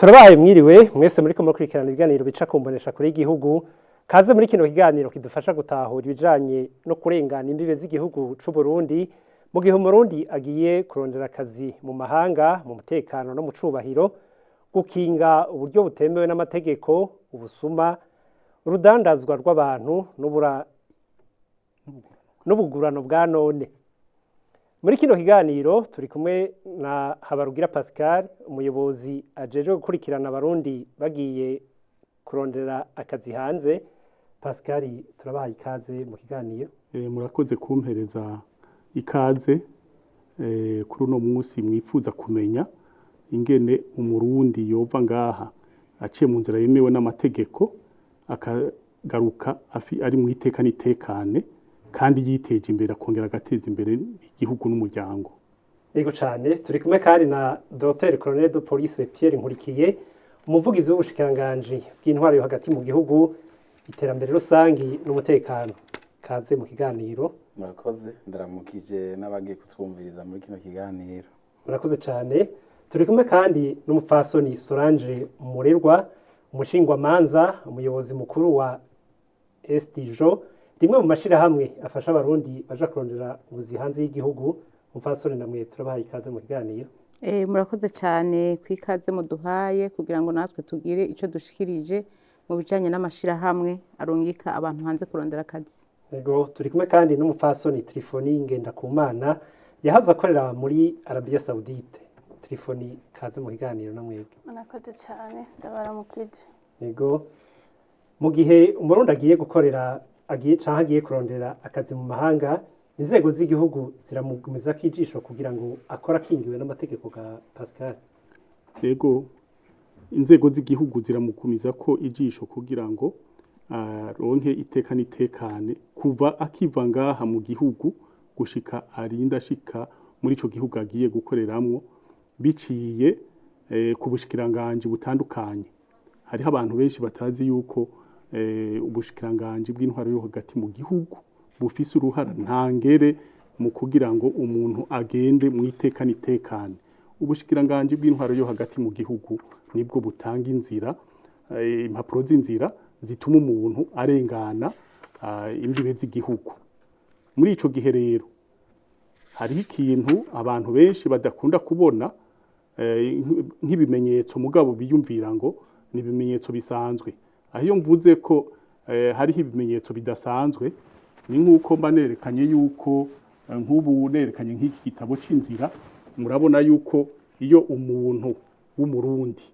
Turabaye mwiriwe mwese muriko murakurikirana ibiganiro bica ku mboneshakure y'igihugu. Kaze muri kino kiganiro kidufasha gutahura ibijanye no kurengana imbibe z'igihugu c'u Burundi mu gihe Umurundi agiye kurondera akazi mu mahanga mu mutekano no mu cubahiro, gukinga uburyo butemewe n'amategeko, ubusuma, urudandazwa rw'abantu n'ubugurano bwa none. Muri kino kiganiro turi kumwe na Habarugira Pascal, umuyobozi ajejwe gukurikirana Abarundi bagiye kurondera akazi hanze. Pascal, turabahaye ikaze mu kiganiro. Murakoze kumpereza ikaze kuri uno munsi mwifuza kumenya ingene Umurundi yova ngaha aciye mu nzira yemewe n'amategeko, akagaruka ari mu iteka n'itekane, kandi yiteje imbere, akongera agateza imbere igihugu n'umuryango. Yego cane. Turi kumwe kandi na Dr Colonel de Police Pierre Nkurikiye, umuvugizi w'ubushikiranganji bw'intwaro yo hagati mu gihugu, iterambere rusangi n'umutekano. Kaze mu kiganiro. Murakoze, ndaramukije n'abagiye kutwumviriza muri kino kiganiro. Murakoze cane. Turi kumwe kandi n'umupfasoni Solange Murerwa, umushingwamanza, umuyobozi mukuru wa Estijo, rimwe mu mashirahamwe afasha Abarundi baja kurondera ubuzi hanze y'igihugu. Umupfasoni, namwe turabahaye ikaze mu kiganiro. Murakoze cyane ku ikaze muduhaye kugira ngo natwe tugire icyo dushikirije mu bijanye n'amashirahamwe arungika abantu hanze kurondera akazi. Yego, turi kumwe kandi n'umupfasoni Trifoni Ngendakumana, yahoze akorera muri Arabia Saoudite. Trifoni, kaze mu kiganiro namwebwe. Murakoze cyane, ndabaramukije. Yego, mu gihe Umurundi agiye gukorera, agiye canke agiye kurondera akazi mu mahanga, inzego z'igihugu ziramugumizako ijisho kugira ngo akore akingiwe n'amategeko ga Pascal? Yego, inzego z'igihugu ziramugumiza ko ijisho kugira ngo aronke iteka n'itekane kuva akiva ngaha mu gihugu gushika arinda ashika muri ico gihugu agiye gukoreramwo, biciye ku bushikiranganji butandukanye. Hariho abantu benshi batazi yuko ubushikiranganji bw'intwaro yo hagati mu gihugu bufise uruhara ntangere mu kugira ngo umuntu agende mu iteka n'itekane. Ubushikiranganji bw'intwaro yo hagati mu gihugu nibwo butanga inzira, impapuro z'inzira zituma umuntu arengana imbibe z'igihugu. Muri ico gihe rero hariho ikintu abantu benshi badakunda kubona nk'ibimenyetso, mugabo biyumvira ngo ni ibimenyetso bisanzwe. Aho iyo mvuze ko hariho ibimenyetso bidasanzwe, ni nk'uko mba nerekanye yuko nk'ubu nerekanye nk'iki gitabo c'inzira, murabona yuko iyo umuntu w'Umurundi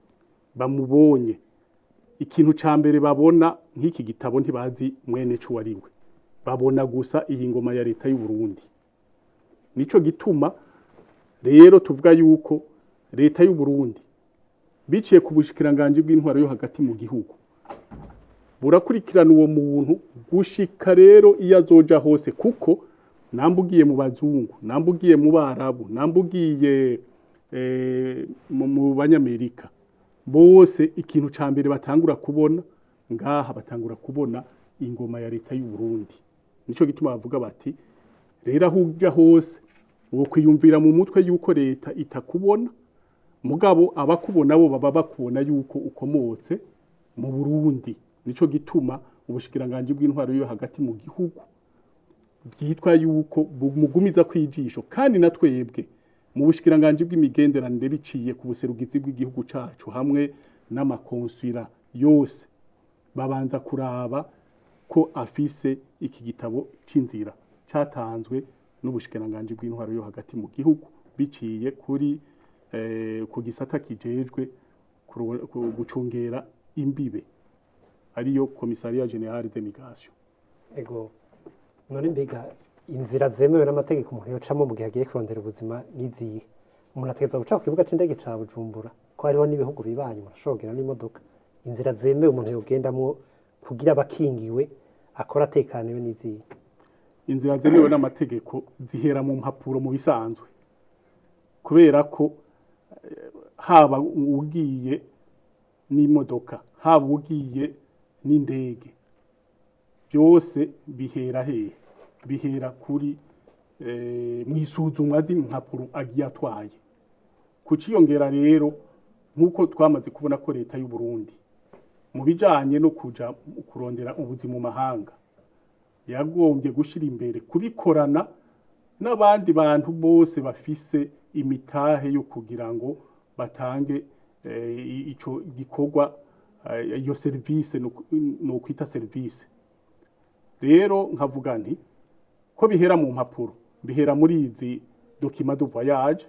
bamubonye, ikintu ca mbere babona nk'iki gitabo, ntibazi mwene co uwo ari we, babona gusa iyi ngoma ya leta y'u Burundi. Nico gituma rero tuvuga yuko leta y'u Burundi, biciye ku bushikiranganji bw'intwaro yo hagati mu gihugu, burakurikirana uwo muntu gushika rero iyo azoja hose, kuko namba ugiye mu bazungu, namba ugiye mu Barabu, namba ugiye mu Banyamerika, bose ikintu ca mbere batangura kubona ngaha, batangura kubona ingoma ya leta y'u Burundi. Nico gituma bavuga bati rero aho uja hose wokwiyumvira mu mutwe yuko leta itakubona, mugabo abakubona bo baba bakubona yuko ukomotse mu Burundi. Nico gituma ubushikiranganji bw'intwaro yo hagati mu gihugu bwitwa yuko bumugumiza kwijisho. Kandi na twebwe mu bushikiranganji bw'imigenderanire, biciye ku buserugizi bw'igihugu cacu hamwe n'amakonsula yose, babanza kuraba ko afise iki gitabo c'inzira catanzwe n'ubushikiranganji bw'intwaro yo hagati mu gihugu, biciye kuri ku gisata kijejwe gucungera imbibe, ariyo Commissariat Général de Migration. Ego, none mbega inzira zemewe n'amategeko umuntu yocamo mu gihe agiye kurondera ubuzima n'izihe? Umuntu ategerezwa guca ku kibuga c'indege ca Bujumbura, ko hariho n'ibihugu bibanyi umuntu ashobora kugenda n'imodoka? Inzira zemewe umuntu yogendamwo kugira abakingiwe, akora atekaniwe, n'izihe? Inzira zemewe n'amategeko zihera mu mpapuro mu bisanzwe, kubera ko haba ugiye n'imodoka, haba ugiye n'indege, byose bihera hehe? Bihera kuri mu isuzumwa ry'impapuro agiye atwaye. Kuciyongera rero, Nk'uko twamaze kubona ko leta y'u Burundi mu bijanye no kuja kurondera ubuzima mu mahanga yagombye gushira imbere kubikorana n'abandi bantu bose bafise imitahe yo kugira ngo batange ico gikorwa, iyo service no kwita service. Rero nkavuga nti ko bihera mu mpapuro, bihera muri izi document de voyage,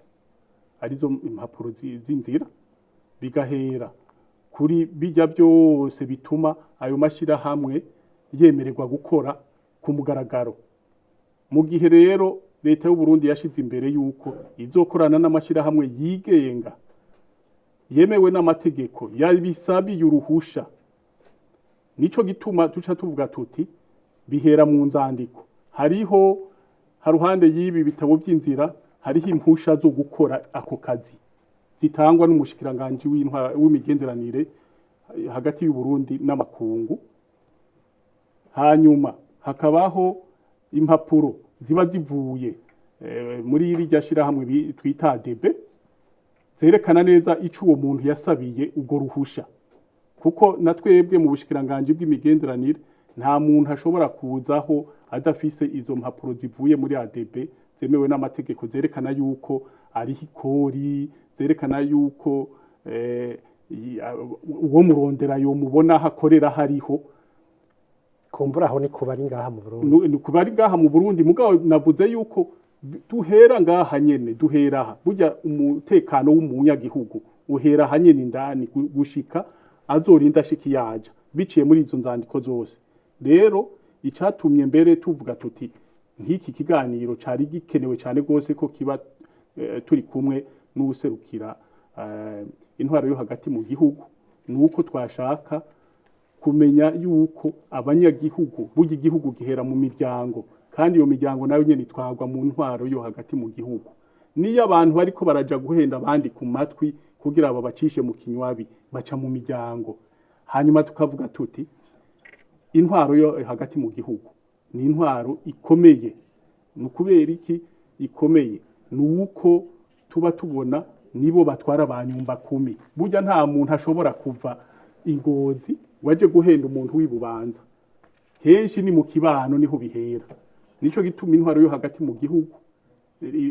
arizo impapuro z'inzira, bigahera kuri bijya byose bituma ayo mashyirahamwe yemererwa gukora ku mugaragaro. Mu gihe rero leta y'u Burundi yashize imbere yuko izokorana n'amashyirahamwe yigenga yemewe n'amategeko, yabisabiye uruhusha, nico gituma duca tuvuga tuti bihera mu nzandiko. Hariho haruhande y'ibi bitabo by'inzira, hariho impusha zo gukora ako kazi zitangwa n'umushikiranganji w'imigenderanire hagati y'u Burundi n'amakungu. Hanyuma hakabaho impapuro ziba zivuye muri rirya shirahamwe twita ADB, zerekana neza ico uwo muntu yasabiye ubwo ruhusha, kuko na twebwe mu bushikiranganji bw'imigenderanire nta muntu ashobora kuzaho adafise izo mpapuro zivuye muri ADB zemewe n'amategeko, zerekana yuko ariho ikori, zerekana yuko uwo murondera yomubona aho akorera hariho. Kumbura aho ni kuba ari ngaha mu Burundi. Ni kuba ari ngaha mu Burundi, mugabo navuze yuko duhera ngaha nyene, duhera aha. Burya umutekano w'umunyagihugu uhera aha nyene indani, gushika azorinda ashika iyaja biciye muri izo nzandiko zose. Rero icatumye mbere tuvuga tuti nk'iki kiganiro cari gikenewe cane rwose ko kiba turi kumwe n'uwuserukira intwaro yo hagati mu gihugu, nuko twashaka kumenya yuko abanyagihugu, burya igihugu gihera mu miryango, kandi iyo miryango nayo nyene itwarwa mu ntwaro yo hagati mu gihugu. Niyo abantu bariko baraja guhenda abandi ku matwi kugira babacishe mu kinywabi, baca mu miryango. Hanyuma tukavuga tuti intwaro yo hagati mu gihugu ni intwaro ikomeye. Ni ukubera iki ikomeye? Ni uko tuba tubona nibo batwara ba nyumba kumi. Burya nta muntu ashobora kuva ingozi waje guhenda umuntu w'ibubanza, henshi ni mu kibano niho bihera. Nico gituma intwaro yo hagati mu gihugu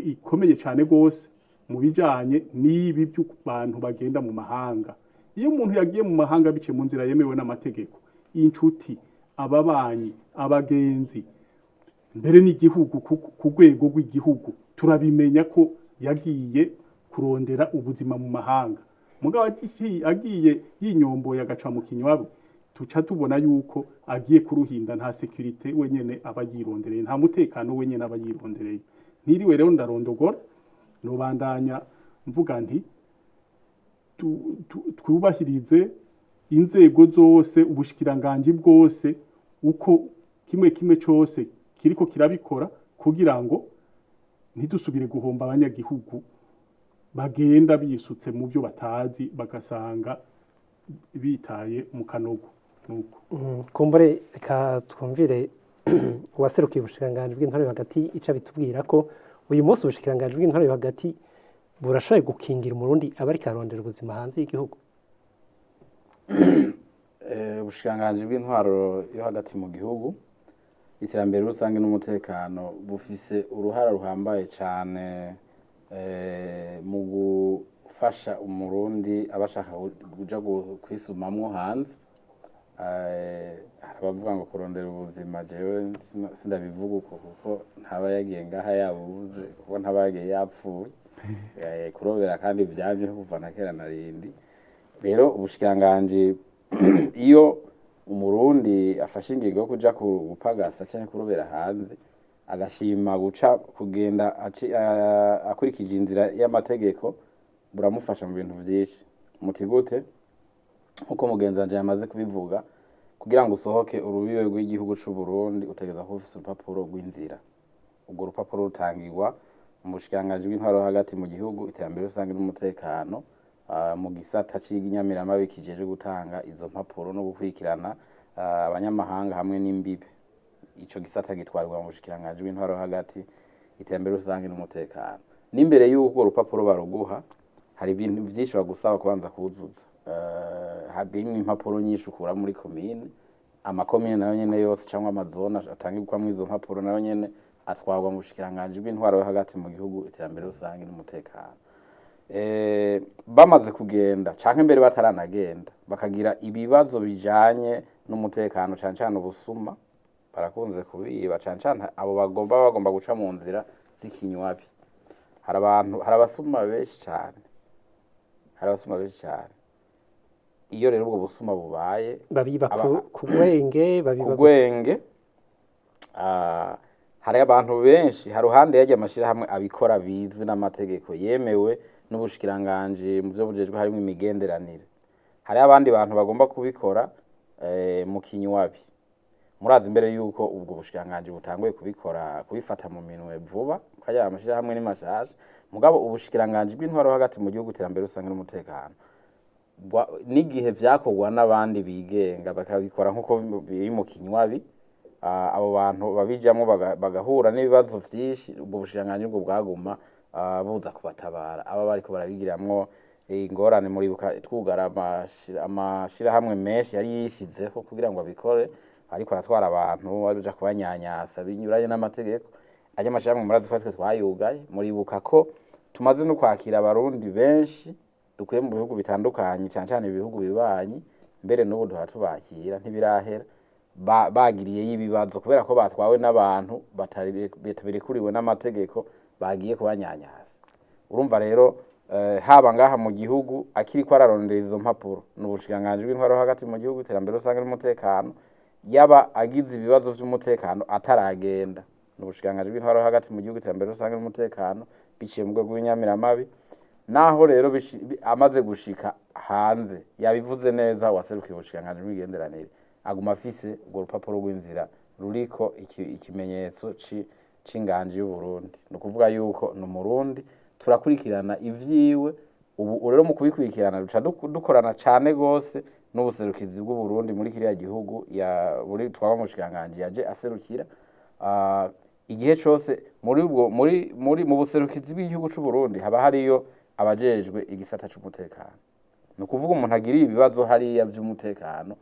ikomeye cyane rwose mu bijanye n'ibi by'abantu bagenda mu mahanga. Iyo umuntu yagiye mu mahanga biciye mu nzira yemewe n'amategeko, inshuti, ababanyi, abagenzi, mbere n'igihugu, ku rwego rw'igihugu turabimenya ko yagiye kurondera ubuzima mu mahanga. Mugabo agiye yinyomboye agaca mu kinywabi, tuca tubona yuko agiye kuruhinda, nta sécurité wenyene aba yirondereye, nta mutekano wenyene aba yirondereye. Ntiriwe rero ndarondogora, nobandanya mvuga nti twubahirize inzego zose, ubushikiranganji bwose, uko kimwe kimwe cose kiriko kirabikora, kugira ngo ntidusubire guhomba abanyagihugu bagenda bisutse mu byo batazi, bagasanga bitaye mu kanogo nuko. Kumbure reka twumvire uwaserukiye ubushikiranganji bw'intwaro yo hagati ico bitubwira ko uyu munsi ubushikiranganji bw'intwaro yo hagati burashoboye gukingira umurundi aba ariko arondera ubuzima hanze y'igihugu. Ubushikiranganji bw'intwaro yo hagati mu gihugu, iterambere rusange n'umutekano bufise uruhara ruhambaye cane mu gufasha umurundi aba ashaka kuja kwisumamwo hanze. Hari abavuga ngo kurondera ubuzima, jewe sindabivuga uko, kuko ntaba yagiye ngaha yabubuze, kuko ntaba yagiye yapfuye. Kurobera kandi vyamyeho kuva na kera na rindi. Rero ubushikiranganji, iyo umurundi afashe ingingo yo kuja gupagasa canke kurobera hanze, agashima guca kugenda akurikije inzira y'amategeko, buramufasha mu bintu vyinshi. Muti gute? Nkuko mugenzi wanje yamaze kubivuga, kugira ngo usohoke urubibe rw'igihugu c'u Burundi utegerezwa kuba ufise urupapuro rw'inzira. Urwo rupapuro rutangirwa mu bushikiranganji bw'intwaro yo hagati mu gihugu, iterambere rusange n'umutekano, mu gisata c'inyamiramabi kijejwe gutanga izo mpapuro no gukurikirana abanyamahanga hamwe n'imbibe. Ico gisata gitwarirwa mu bushikiranganji bw'intwaro yo hagati, iterambere rusange n'umutekano. N'imbere y'uko urwo rupapuro baruguha, Hari ibintu byinshi bagusaba kubanza kuzuza. Harimwo impapuro nyinshi ukura muri komine, amakomine nayo nyene yose cyangwa amazone atangirwamwo izo mpapuro nayo nyene atwarwa mu bushikiranganji bw'intwaro yo hagati mu gihugu, iterambere rusange n'umutekano. Bamaze kugenda canke mbere bataranagenda, bakagira ibibazo bijanye n'umutekano, cane cane ubusuma, barakunze kubiba, cane cane abo bagomba guca mu nzira z'ikinywabi. Hari abantu, hari abasuma benshi cane, hari abasuma benshi cane. Iyo rero ubwo busuma bubaye, Babiba ku gwenge, babiba ku gwenge. Hari abantu benshi haruhande yarya amashirahamwe abikora bizwi n'amategeko yemewe n'ubushikiranganji mu vyo bujejwe harimwo imigenderanire. Hariho abandi bantu bagomba kubikora mu kinywabi. Murazi imbere yuko ubwo bushikiranganji butanguye kubikora, kubifata mu minwe vuba, ko aya amashirahamwe ni mashasha. Mugabo ubushikiranganji bw'intwaro hagati mu gihugu, iterambere rusange n'umutekano, n'igihe vyakorwa n'abandi bigenga bakabikora nk'uko biri mu kinywabi, abo bantu babijamwo bagahura n'ibibazo vyinshi. Ubwo bushikiranganji bwo bwaguma buza kubatabara aba bariko barabigiramwo ingorane. Muribuka twugara amashirahamwe menshi yari yishizeho kugira ngo abikore, ariko aratwara abantu baja kubanyanyasa binyuranye n'amategeko. Ajya amashirahamwe murazi ko twe twayugaye. Muribuka ko tumaze no kwakira Abarundi benshi dukuye mu bihugu bitandukanye, cane cane ibihugu bibanyi. Mbere n'ubu duhora tubakira, ntibirahera. Bagiriyeyo ibibazo kubera ko batwawe n'abantu batabirekuriwe n'amategeko, bagiye kubanyanyasa. Urumva rero, haba ngaha mu gihugu akiriko ararondera izo mpapuro, ni ubushikiranganji bw'intwaro hagati mu gihugu, iterambere rusange n'umutekano. Yaba agize ibibazo vy'umutekano ataragenda, ni ubushikiranganji bw'intwaro hagati mu gihugu, iterambere rusange n'umutekano, biciye mu rwego rw'inyamiramabi. Naho rero amaze gushika hanze, yabivuze neza uwaserukiye ubushikiranganji bw'imigenderanire, aguma afise urwo rupapuro rw'inzira ruriko ikimenyetso c'inganji y'Uburundi. Ni ukuvuga yuko ni Umurundi, turakurikirana ivyiwe. Ubu rero mu kubikurikirana duca dukorana cane gose n'ubuserukizi bw'Uburundi muri kiriya gihugu ya buri twaba mu bushikiranganji yaje aserukira. Igihe cose muri ubwo muri muri mu buserukizi bw'igihugu c'Uburundi haba hariyo abajejwe igisata c'umutekano. Ni ukuvuga umuntu agiriye ibibazo hariya vy'umutekano,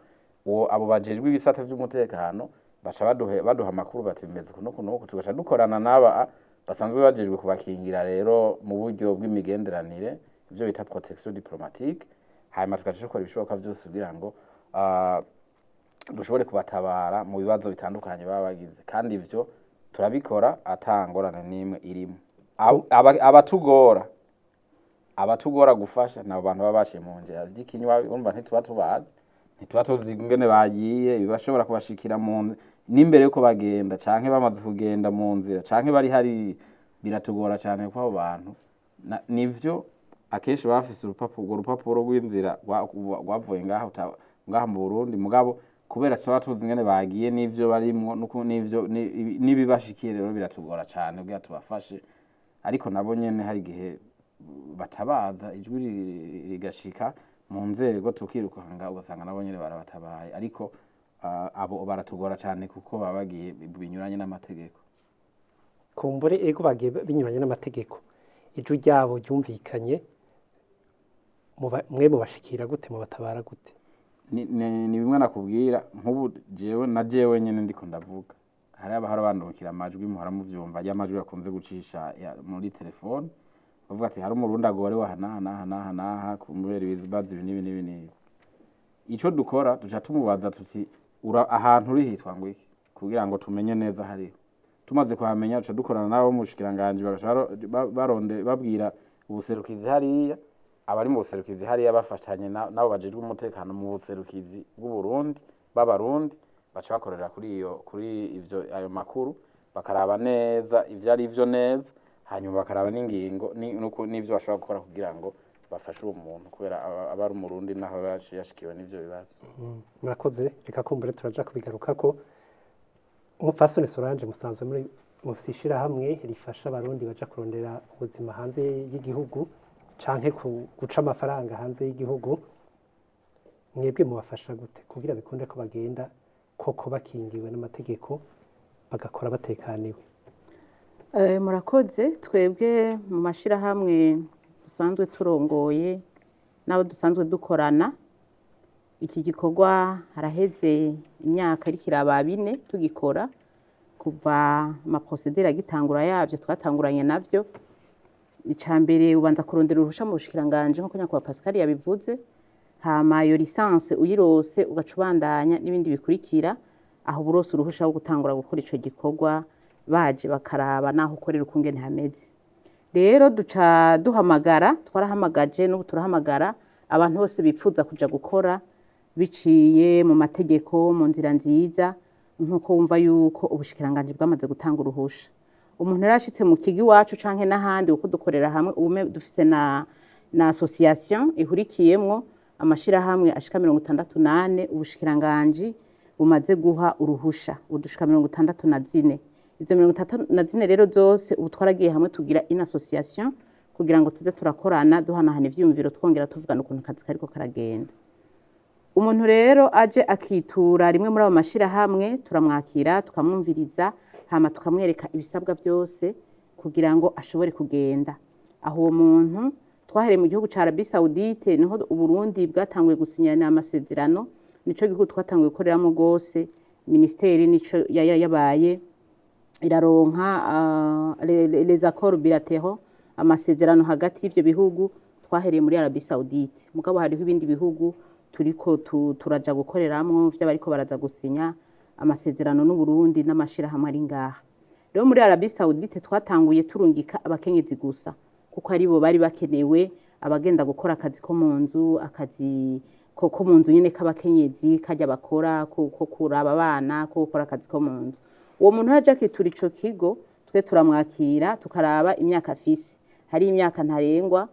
uwo abo bajejwe ibisata vy'umutekano baca baduha amakuru bati bimeze uku n'uku n'uku, tugaca dukorana n'aba basanzwe bajejwe kubakingira rero mu buryo bw'imigenderanire, ivyo bita protection diplomatique. Hanyuma tugaca dukora ibishoboka vyose kugira ngo dushobore kubatabara mu bibazo bitandukanye baba bagize. Kandi ivyo turabikora ata ngorane n'imwe irimo. Abatugora gufasha ni abo bantu baba baciye mu nzira vy'ikinywa. Urumva ntituba tubazi, ntituba tuzi ingene bagiye, ibibashobora kubashikira mu n'imbere yuko bagenda canke bamaze kugenda mu nzira canke bari hari. Biratugora cane kuko abo bantu nivyo akenshi baba bafise urupapuro, urwo rupapuro rw'inzira rwavuye ngaha mu Burundi. Mugabo kubera tuba tuzi ingene bagiye n'ivyo barimwo n'ivyo n'ibibashikiye, rero biratugora cane kugira tubafashe. Ariko nabo nyene hari igihe batabaza, ijwi rigashika mu nzego, tukirukanga, ugasanga nabo nyene barabatabaye. Ariko abo baratugora cane kuko baba bagiye binyuranye n'amategeko. Kumbure ego, bagiye binyuranye n'amategeko, ijwi ryabo ryumvikanye. Mwe mubashikira gute? Mubatabara gute? Ni bimwe nakubwira. Nk'ubu jewe na jewe nyene ndiko ndavuga, hari abahora bandungikira amajwi, muhora muvyumva, ajya amajwi bakunze gucisha muri telefone, bavuga ati hari Umurundi agorewe aha n'aha n'aha n'aha n'aha kubera ibibazo ibi n'ibi n'ibi n'ibi. Ico dukora, duca tumubaza tuti ahantu uri hitwa ngo iki, kugira ngo tumenye neza hariho. Tumaze kuhamenya, duca dukorana n'abo mu bushikiranganji, bagaca baronde babwira ubuserukizi hariya, abari mu buserukizi hariya bafatanye n'abo bajejwe umutekano mu buserukizi bw'Uburundi, b'Abarundi, baca bakorera kuri ivyo ayo makuru, bakaraba neza ivyo ari vyo neza, hanyuma bakaraba n'ingingo n'ivyo bashobora gukora kugira ngo bafashe uwo muntu, kubera aba ari Umurundi naho aba yashikiwe n'ivyo bibazo. Murakoze. Reka kumbure turaja kubigarukako. Umupfasoni Solange, musanzwe muri mufise ishirahamwe rifasha Abarundi baja kurondera ubuzima hanze y'igihugu canke guca amafaranga hanze y'igihugu. Mwebwe mubafasha gute kugira bikunde ko bagenda koko bakingiwe n'amategeko, bagakora batekaniwe? Murakoze. Twebwe mu mashirahamwe Dusanzwe turongoye n'abo dusanzwe dukorana. Iki gikorwa haraheze imyaka iriko iraba 4 tugikora, kuva amaprocédures agitangura yavyo twatanguranye navyo. Ica mbere, ubanza kurondera uruhusha mu bushikiranganji, nk'uko nyakubahwa Pascal yabivuze. Hama iyo licence uyirose, ugaca ubandanya n'ibindi bikurikira. Aho uba uronse uruhusha rwo gutangura gukora ico gikorwa, baje bakaraba naho ukorera ukungene hameze. Rero duca duhamagara, twarahamagaje, n'ubu turahamagara abantu bose bipfuza kuja gukora biciye mu mategeko, mu nzira nziza, nk'uko wumva yuko ubushikiranganji bwamaze gutanga uruhusha. Umuntu rero ashitse mu kigo iwacu canke n'ahandi, kuko dukorera hamwe, ubume dufite na association ihurikiyemwo amashirahamwe ashika 64 ubushikiranganji bumaze guha uruhusha, ubu dushika 64. Izo 64 rero zose ubu twaragiye hamwe tugira une association kugira ngo tuze turakorana, duhanahana ivyiyumviro, twongera tuvugana ukuntu akazi kariko karagenda. Umuntu rero aje akitura rimwe muri ayo mashirahamwe, turamwakira, tukamwumviriza, hama tukamwereka ibisabwa byose kugira ngo ashobore kugenda. Aho uwo muntu twahereye mu gihugu ca Arabie Saoudite, niho Uburundi bwatanguye gusinyana amasezerano, nico gihugu twatanguye gukoreramo rwose. Ministeri nico yabaye iraronka les accords bilatéraux, amasezerano hagati y'ivyo bihugu. Twahereye muri Arabie Saoudite, mugabo hariho ibindi bihugu turiko turaja gukoreramwo vy'abariko baraza gusinya amasezerano n'Uburundi n'amashirahamwe ari ngaha. Rero muri Arabie Saoudite twatanguye turungika abakenyezi gusa, kuko aribo bari bakenewe, abagenda gukora akazi ko mu nzu, akazi ko mu nzu nyene k'abakenyezi karya bakora, ko kuraba abana, ko gukora akazi ko mu nzu. Uwo muntu yaje akitura ico kigo, twe turamwakira, tukaraba imyaka afise. Hari imyaka ntarengwa,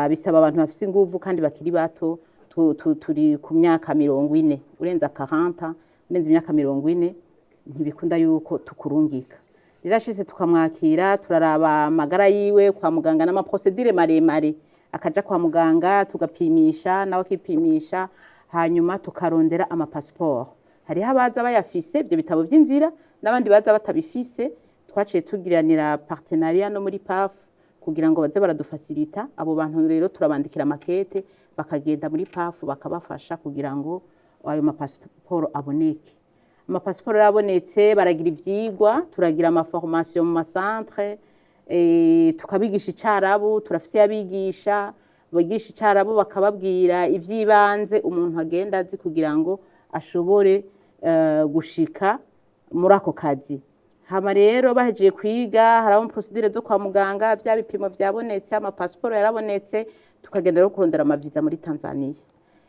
bisaba abantu bafise inguvu kandi bakiri bato. Turi ku myaka 40. Urenza 40, urenza imyaka 40, ntibikunda yuko tukurungika. Rero ashitse tukamwakira, turaraba amagara yiwe kwa muganga, n'amaprocédures maremare, akaja kwa muganga tugapimisha, nawe akipimisha, hanyuma tukarondera amapasiporo. Hariho abaza bayafise ivyo bitabo vy'inzira n'abandi baza batabifise. Twaciye tugiranira partenariat no muri PAF kugira ngo baze baradufacilita. Abo bantu rero turabandikira makete, bakagenda muri PAF bakabafasha kugira ngo ayo mapasiporo aboneke. Amapasiporo yarabonetse, baragira ivyigwa, turagira amaformation mu macentres, tukabigisha icarabu. Turafise abigisha bigisha icarabu, bakababwira ivy'ibanze umuntu agenda azi kugira ngo ashobore gushika muri ako kazi. Hama rero bahejeje kwiga, haraba procédures zo kwa muganga, vya bipimo vyabonetse, amapasiporo yarabonetse, tukagenda rero kurondera amaviza muri Tanzania.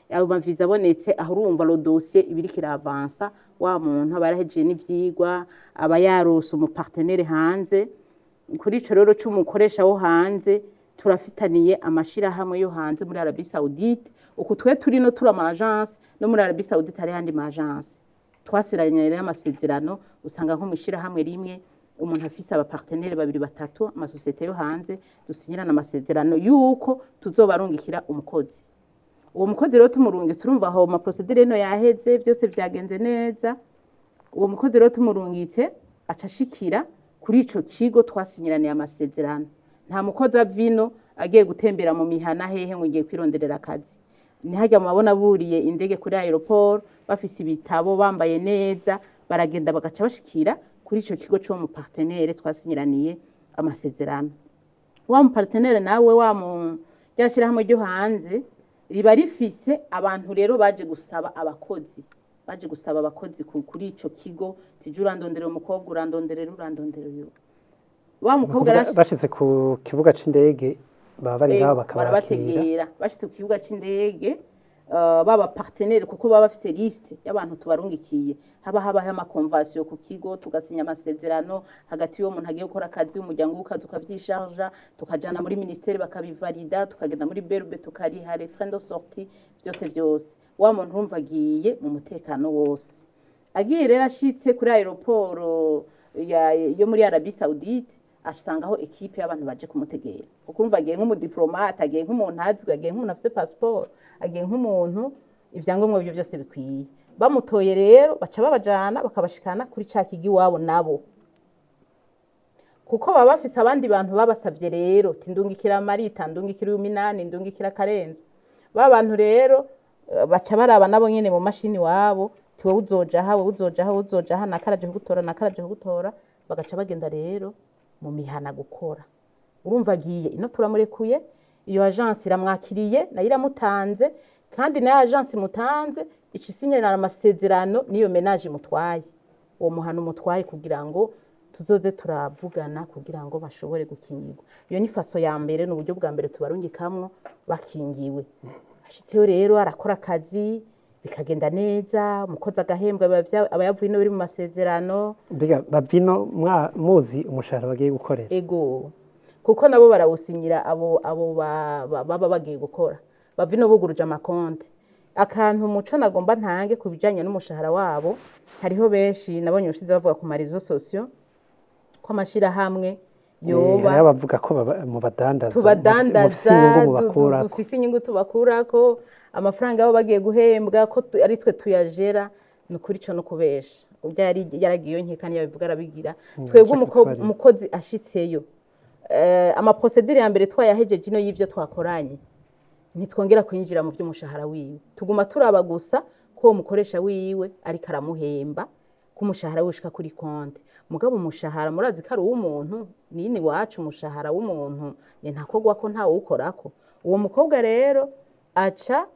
Ayo maviza abonetse, aho urumva le dossier ibiriko iravansa. Wa muntu aba yarahejeje n'ivyigwa, aba yarose umupartenaire hanze. Kuri ico rero c'umukoresha wo hanze, turafitaniye amashirahamwe yo hanze muri Arabie Saoudite. Uku twe turi no turi ama agence, no muri Arabie Saoudite hariho andi ma agence twasiranye rero amasezerano. Usanga nko mw'ishirahamwe rimwe umuntu afise abapartenaires babiri, batatu, amasosiyete yo hanze dusinyirana amasezerano yuko tuzobarungikira umukozi. Uwo mukozi rero tumurungitse, urumva aho amaprocédures no yaheze, byose vyagenze neza. Uwo mukozi rero tumurungitse, aca ashikira kuri ico kigo twasinyiraniye amasezerano. Nta mukozi ava ino agiye gutembera mu mihana hehe ngo ngiye kwironderera akazi. Ntihajya mubabona buriye indege kuri aéroport, bafise ibitabo, bambaye neza, baragenda bagaca bashikira kuri ico kigo c'uwo mupartenaire twasinyiraniye amasezerano. Wa mupartenaire nawe, wa mu rya shirahamwe ryo hanze, riba rifise abantu rero baje gusaba abakozi, baje gusaba abakozi kuri ico kigo, tije urandonderera umukobwa, urandonderera, urandonderera uyu. Wa mukobwa Bashitse ku kibuga c'indege baba bari ngaho bakabakira? Barabategera bashitse ku kibuga c'indege, baba partenaire, kuko baba bafise liste y'abantu tubarungikiye. Haba habaho amaconventions ku kigo, tugasinya amasezerano hagati y'uwo muntu agiye gukora akazi, umuryango w'ukazi ukavyisharja, tukajana muri ministère bakabivalida, tukagenda muri BRB tukariha les frais de sortie, vyose vyose. Wa muntu urumva agiye mu mutekano wose. Agiye rero, ashitse kuri aéroport yo muri Arabie Saoudite, asangaho équipe y'abantu baje kumutegera, kuko urumva agiye nk'umudiplomate, agiye nk'umuntu azwi, agiye nk'umuntu afise passeport, agiye nk'umuntu ivyangombwa byo byose bikwiye. Bamutoye rero, baca babajana bakabashikana kuri ca kigo iwabo nabo. Kuko baba bafise abandi bantu babasavye rero, ti ndungikira Marita, ndungikira Uminani, ndungikira Karenzo. Ba bantu rero baca baraba nabo nyene mu mashini wabo, ti wowe uzoja aha, wowe uzoja aha, wowe uzoja aha, nakaraje kugutora, nakaraje kugutora, bagaca bagenda rero mu mihana gukora. Urumva agiye ino turamurekuye, iyo agence iramwakiriye, nayo iramutanze, kandi nayo agence imutanze ica isinyana amasezerano n'iyo ménage imutwaye, uwo muhano umutwaye, kugira ngo tuzoze turavugana kugira ngo bashobore gukingirwa. Iyo ni façon ya mbere, ni uburyo bwa mbere tubarungikamwo bakingiwe. Ashitseyo rero arakora akazi, bikagenda neza, umukozi agahembwa, aba yavuye ino biri mu masezerano. Mbega bavino muzi umushahara bagiye gukorera? Ego, kuko nabo barawusinyira, abo baba bagiye gukora bavino buguruje amakonte. Akantu muco nagomba ntange ku bijanye n'umushahara wabo, hariho benshi nabonye ushize bavuga ku ma réseaux sociaux ko amashirahamwe yoba Hariho abavuga ko mubadandaza, tubadandaza, mufise inyungu mubakurako. Dufise inyungu tubakurako, amafaranga yabo bagiye guhembwa ko ari twe tuyajera. Ni ukuri ico no kubesha. Ubyo yari yaragiye nkeka niyo abivuga arabigira. Twebwe Nshaka kutwarira. umukozi ashitseyo, ama procédures ya mbere twayahejeje ino y'ivyo twakoranye, ntitwongera kwinjira mu by'umushahara wiwe. Tuguma turaba gusa ko uwo mukoresha wiwe ariko aramuhemba, ko umushahara wiwe ushika kuri konte. Mugabo umushahara murazi ko ari uw'umuntu nini wacu, umushahara w'umuntu ni ntakogwa ko ntawukorako. Uwo mukobwa rero aca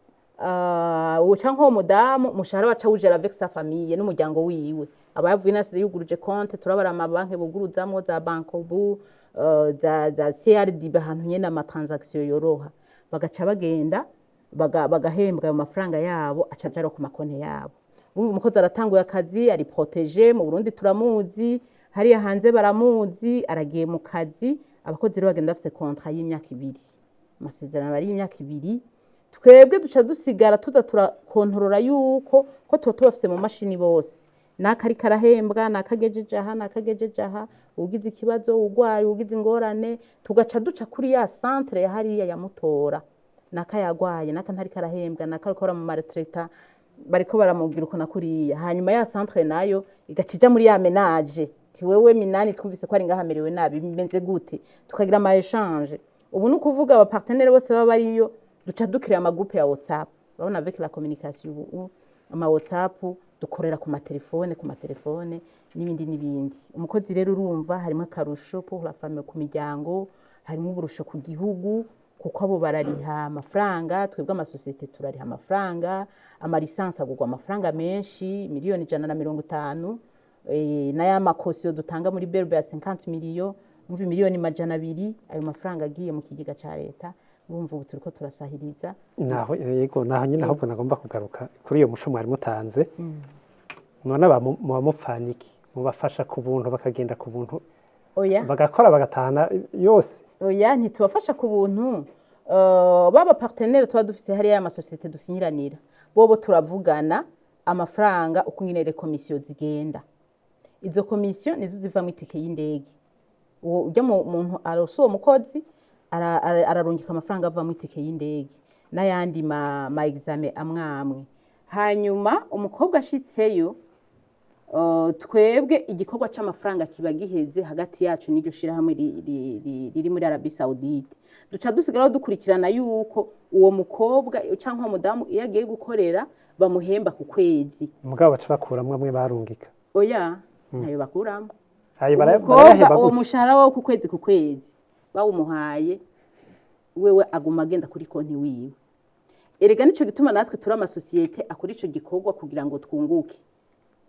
uca nk'uwo mudamu, umushahara waca awujera avec sa famille n'umuryango wiwe. Aba yavuye nasize yuguruje konte, turabara amabanki buguruzamwo, za Bancobu, za CRDB, ahantu nyene ama transaction yoroha, bagaca bagenda bagahembwa ayo mafaranga yabo, aca aja ku makonte yabo. Urumva umukozi aratanguye akazi ari protégé mu Burundi, turamuzi, hariya hanze baramuzi, aragiye mu kazi. Abakozi rero bagenda bafise contrat y'imyaka 2, amasezerano ari y'imyaka 2. Twebwe duca dusigara tuza turakontorora yuko ko tuba tubafise mu mashini bose, naka ariko arahembwa, nakagejeje aha, nakagejeje aha, ugize ikibazo, urwaye, ugize ingorane, tugaca duca kuri ya centre ya hariya ya Mutora: naka yagwaye, naka ntariko arahembwa, naka ariko mu maltraita, bariko baramubwira uko na kuriya. Hanyuma ya centre nayo igaca ija muri ya ménage, ti wewe Minani twumvise ko ari ngaho amerewe nabi, bimeze gute? Tukagira ama échange. Ubu ni ukuvuga aba partenaire bose baba bariyo, duca dukira ama groupe ya WhatsApp. Urabona avec la communication ubu, ama WhatsApp, dukorera ku matelefone n'ibindi n'ibindi. Umukozi rero urumva harimo akarusho pour la famille, ku miryango, harimo uburusho ku gihugu, kuko abo barariha amafaranga, twebwe amasosiyete turariha amafaranga, ama licence agurwa amafaranga menshi, miliyoni 150, n'aya ma caution dutanga muri BRB ya 50 miliyo, umva miliyoni 200, ayo mafaranga agiye mu kigega ca leta. Urumva ubu turiko turasahiriza. Naho yego, naho nyine ahubwo nagomba kugaruka kuri iyo muco mwari mutanze. None aba muba mupfana iki? Mubafasha ku buntu, bakagenda ku buntu, Oya. bagakora bagatahana yose? Oya, ntitubafasha ku buntu. Baba partenaire tuba dufise hariya, amasosiyete dusinyiranira, bobo turavugana amafaranga uko nyene commission zigenda. Izo commission nizo zivamwo itike y'indege. Uwo ujya mu muntu aronse uwo mukozi ararungika amafaranga avamwo itike y'indege n'ayandi ma examen amwe amwe. Hanyuma umukobwa ashitseyo, twebwe igikorwa c'amafaranga kiba giheze hagati yacu n'iryo shirahamwe riri muri Arabie Saoudite. Duca dusigaraho dukurikirana yuko uwo mukobwa canke uwo mudamu iyo agiye gukorera bamuhemba ku kwezi. Mugabo baca bakuramwo amwe barungika? Oya, ntayo bakuramo. Ayo Umukobwa barayahemba uwo gute? mushahara wo ku kwezi bawumuhaye, wewe aguma agenda kuri konti wiwe. Erega nico gituma natwe turi amasosiyete akora ico gikorwa kugira ngo twunguke.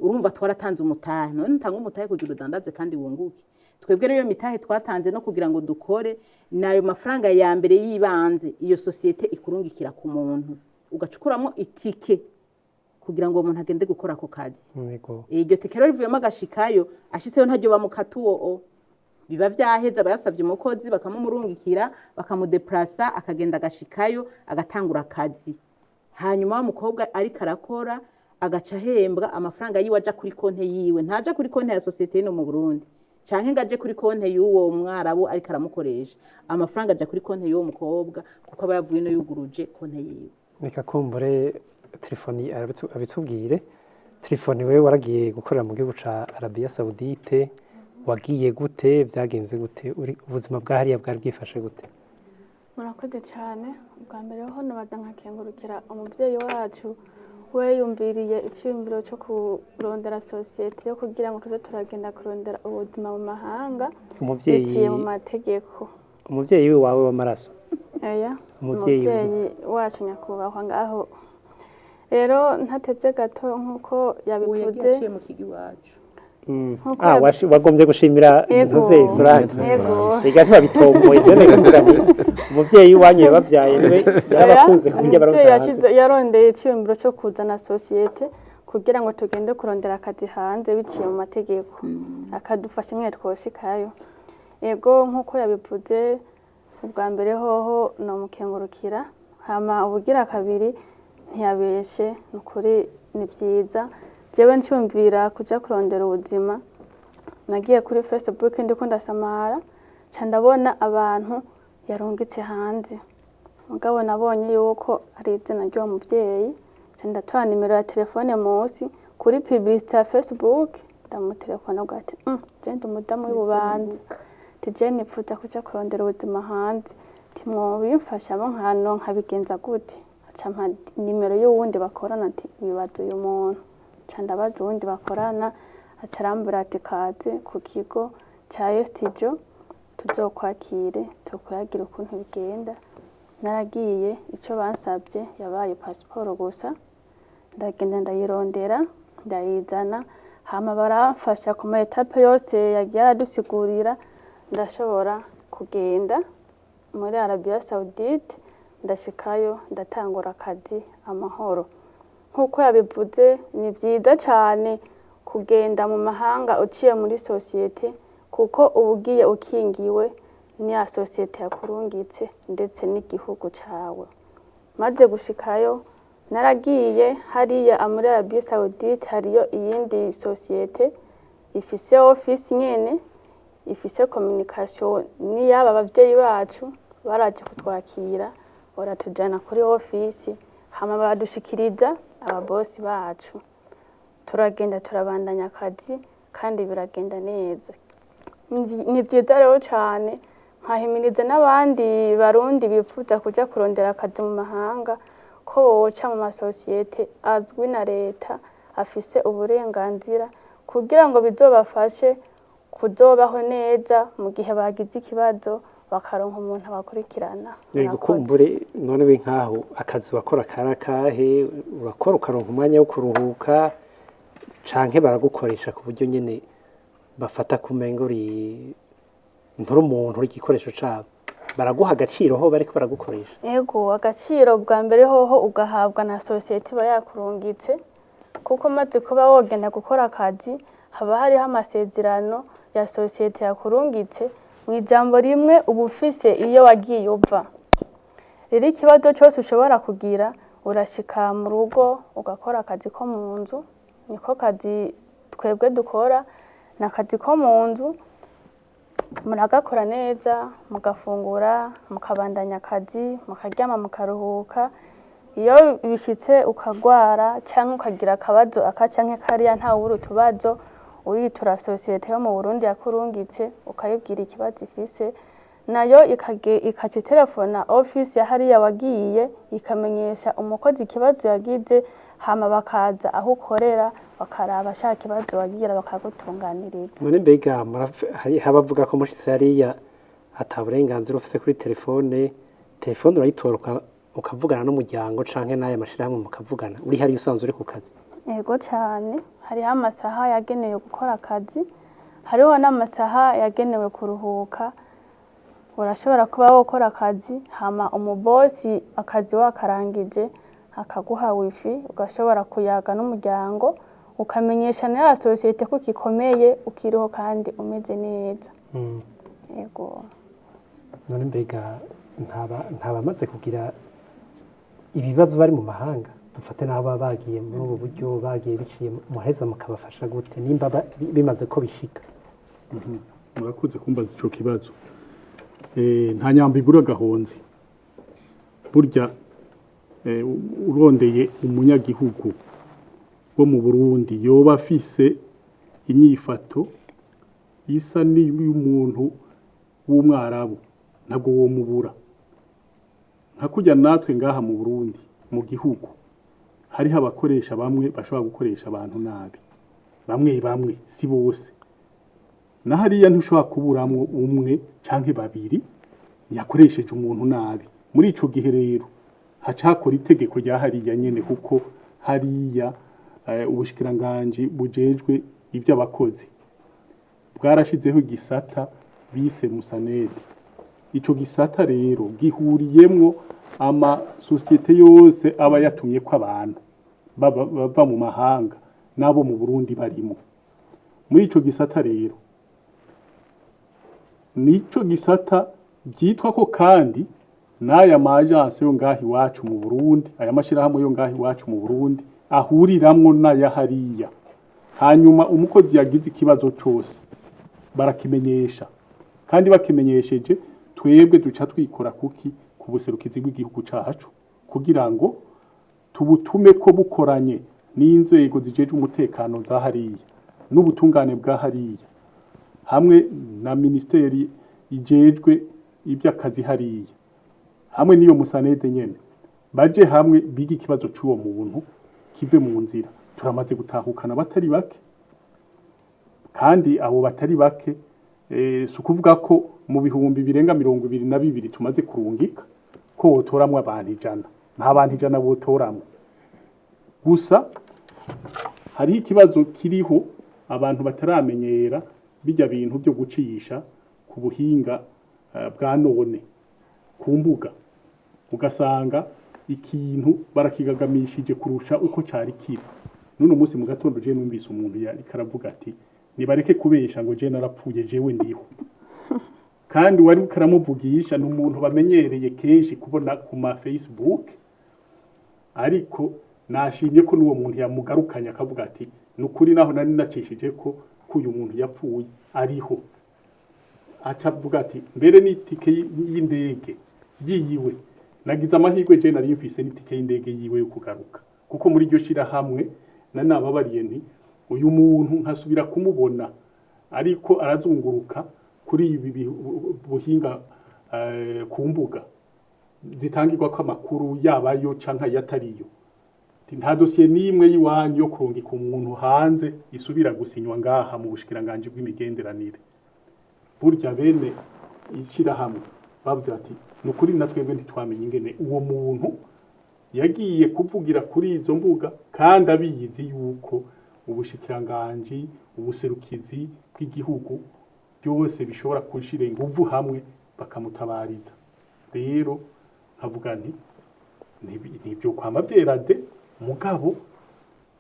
Urumva twaratanze umutahe, none ntanga umutahe kugira udandaze kandi wunguke. Twebwe rero iyo mitahe twatanze no kugira ngo dukore, nayo mafaranga ya mbere y'ibanze iyo sosiyete ikurungikira ku muntu, ugacukuramo itike kugira ngo uwo muntu agende gukora ako kazi. Iryo tike rero rivuyemo agashikayo, ashitseyo ntaryo bamukata. Uwo biba vyaheze, aba yasavye umukozi bakamumurungikira, bakamudeplasa, akagenda agashikayo, agatangura akazi. Hanyuma wa mukobwa ariko arakora agaca ahembwa amafaranga yiwe aja kuri konte yiwe, ntaja kuri konte ya sosiyete no mu Burundi canke ngo aje kuri konte y'uwo mwarabu ariko aramukoresha. Amafaranga aja kuri konte y'uwo mukobwa, kuko aba yavuye no yuguruje konte yiwe. Reka kumbure telefoni abitubwire. Telefoni, wewe waragiye gukorera mu gihugu ca Arabia Saoudite. Wagiye gute? Byagenze gute? Ubuzima bwa hariya bwari bwifashe gute? Murakoze cyane. Ubwa mbere ho nabaza nkakengurukira umubyeyi wacu we yumviriye icyiyumviro cyo kurondera sosiyete yo kugira ngo tuze turagenda kurondera ubuzima mu mahanga Umuvyeyi biciye mu mategeko. Umuvyeyi wawe w'amaraso? Oya. Umuvyeyi Umuvyeyi wacu nyakubahwa ngaho rero ntatevye gato nk'uko Uwo yagiye yabivuze. aciye mu kigo iwacu. Nk'uko Wagombye gushimira Yego. ntuze Solange. Yego. Rega ntibabitomboye, je nekavuga nti umuvyeyi wanyu yabavyaye niwe yarabakunze ku buryo Umuvyeyi abaronka hanze. Yarondeye iciyumviro cyo kuzana sosiyete kugira ngo tugende kurondera akazi hanze biciye mu mategeko, akadufasha imwe twoshikayo. Yego, nk'uko yabivuze, ubwa mbere hoho nomukengurukira, hama ubugira kabiri ntiyabeshe, ni ukuri ni byiza. Jewe nciyumvira kuja kurondera ubuzima, nagiye kuri Facebook ndiko ndasamara, nca ndabona abantu yarungitse hanze. Mugabo nabonye yuko ari izina ry'uwo muvyeyi, nca ndatora nimero ya telefone munsi kuri publicité ya Facebook, ndamutelefona avuga ati: "Je ndi umudamu w'Ibubanza, ati je nipfuza kuja kurondera ubuzima hanze, ati mwobimfashamo nkano nkabigenza gute?" Aca ampa nimero y'uwundi bakorana, ati bibaza uyu muntu. Nca ndabaza uwundi bakorana, aca arambwira ati kaze ku kigo ca Estijo tuzokwakire, tukuyagira ukuntu bigenda. Naragiye, icyo bansabye yabaye pasiporo gusa. Ndagenda ndayirondera, ndayizana, hama baramfasha ku ma étapes yose yagiye aradusigurira. Ndashobora kugenda muri Arabia Saudite, ndashikayo, ndatangura akazi amahoro. Nk'uko yabivuze, ni byiza cyane kugenda mu mahanga uciye muri sosiyete, kuko uba ugiye ukingiwe n'iya sosiyete yakurungitse ndetse n'igihugu cawe. Maze gushikayo, naragiye hariya muri Arabie Saoudite, hariyo iyindi sosiyete ifise office nyene, ifise communication n'iyaba bavyeyi bacu. Baraje kutwakira, baratujana kuri office, hama baradushikiriza ababosi bacu, turagenda turabandanya akazi kandi biragenda neza. Ni byiza rero cyane, nkahimiriza n'abandi Barundi bifuza kuja kurondera akazi mu mahanga ko boca mu masosiyete azwi na leta, afise uburenganzira, kugira ngo bizobafashe kuzobaho neza mu gihe bagize ikibazo, bakaronka umuntu abakurikirana. Yego. Murakoze. Kumbure none we nkaho akazi wakora kari akahe? Urakora ukaronka umwanya wo kuruhuka, canke baragukoresha ku buryo nyene bafata kumenga uri nturi umuntu, uri igikoresho cabo? Baraguha agaciro ho bariko baragukoresha? Ego, agaciro bwa mbere hoho ugahabwa na sosiyete iba yakurungitse, kuko maze kuba wogenda gukora akazi haba hariho amasezerano ya sosiyete yakurungitse. Mu ijambo rimwe, uba ufise iyo wagiye uva. Rero ikibazo cyose ushobora kugira, urashika mu rugo ugakora akazi ko mu nzu. Niko kazi twebwe dukora, ni akazi ko mu nzu, muragakora neza, mugafungura, mukabandanya akazi, mukaryama, mukaruhuka. Iyo bishitse ukagwara cyangwa ukagira akabazo aka canke kariya, ntawubura utubazo, uritura sosiyete yo mu Burundi yakurungitse, ukayibwira ikibazo ifise, nayo ikaca itelefona office ya hariya wagiye, ikamenyesha umukozi ikibazo yagize, hama bakaza aho ukorera, bakaraba sha kibazo wagira, bakagutunganiriza. None mbega hari abavuga ko mushitse hariya ata burenganzira ufise kuri telefone? Telefone urayitora ukavugana n'umuryango canke n'aya mashirahamwe mukavugana uri hariya usanzwe uri ku kazi? Yego cyane, hariho amasaha yagenewe gukora akazi, hariho n'amasaha yagenewe kuruhuka. Urashobora kuba wokora akazi, hama umubosi akazi wakarangije akaguha wifi, ugashobora kuyaga n'umuryango, ukamenyesha na ya sosiyete ko ugikomeye, ukiriho kandi umeze neza. Yego. None mbega ntabamaze kugira ibibazo bari mu mahanga, dufate n'aho baba bagiye muri ubu buryo, bagiye biciye muheza, mukabafasha gute nimba bimaze ko bishika? Murakoze kumbaza ico kibazo. Nta nyambo ibura agahonzi. Burya urondeye umunyagihugu wo mu Burundi yoba afise inyifato isa n'iy'umuntu w'umwarabu, ntabwo womubura. Nka kurya natwe ngaha mu Burundi, mu gihugu, hariho abakoresha bamwe bashobora gukoresha abantu nabi, bamwe bamwe, si bose. Na hariya ntushobora kuburamwo umwe canke babiri yakoresheje umuntu nabi. Muri ico gihe rero hacakora itegeko rya hariya nyene, kuko hariya ubushikiranganji bujejwe ivy'abakozi bwarashizeho igisata bise musanede. Ico gisata rero gihuriyemwo amasosiyete yose aba yatumyeko abantu bava mu mahanga n'abo mu Burundi barimo. Muri ico gisata rero, nico gisata byitwa ko kandi n'aya ma agence yo ngaha iwacu mu Burundi, aya mashirahamwe yo ngaha iwacu mu Burundi ahuriramwo n'aya hariya. Hanyuma umukozi yagize ikibazo cose barakimenyesha, kandi bakimenyesheje twebwe duca twikora kuki ku buserukizi bw'igihugu cacu, kugira ngo tubutume ko bukoranye n'inzego zijejwe umutekano za hariya n'ubutungane bwa hariya, hamwe na ministeri ijejwe iby'akazi hariya, hamwe n'iyo musanede nyene, baje hamwe bige ikibazo c'uwo muntu kive mu nzira. Turamaze gutahukana batari bake, kandi abo batari bake, si ukuvuga ko mu 2022 tumaze kurungika ko wotoramwo abantu 100. Nta bantu 100 botoramwo. Gusa hariho ikibazo kiriho, abantu bataramenyera bijya bintu byo gucisha ku buhinga bwa none ku mbuga, ugasanga ikintu barakigagamishije kurusha uko cari kiri. N'uno munsi mu gatondo je numvise umuntu yariko aravuga ati: "Nibareke kubesha ngo je narapfuye, jewe ndiho." Kandi wari karamuvugisha ni umuntu bamenyereye kenshi kubona ku ma Facebook, ariko nashimye ko n'uwo muntu yamugarukanye akavuga ati: "Ni ukuri, naho nari nacishije ko uyu muntu yapfuye, ariho." Aca avuga ati: "Mbere n'itike y'indege yiwe nagize amahirwe, je nari mfise n'itike y'indege yiwe yo kugaruka." Kuko muri iryo shirahamwe nari nababariye nti: "Uyu muntu nkasubira kumubona ariko arazunguruka kuri ibi buhinga ku mbuga zitangirwako amakuru, yabayo canke ayatariyo, nta dosiye n'imwe y'iwanyu yo kurungika umuntu hanze isubira gusinywa ngaha mu bushikiranganji bw'imigenderanire." Burya bene ishirahamwe bavuze bati: "Ni ukuri, na twebwe ntitwamenye ingene uwo muntu yagiye kuvugira kuri izo mbuga kandi abizi yuko ubushikiranganji, ubuserukizi bw'igihugu byose bishobora gushira inguvu hamwe bakamutabariza." Rero nkavuga nti ntibyo kwama vyera de, mugabo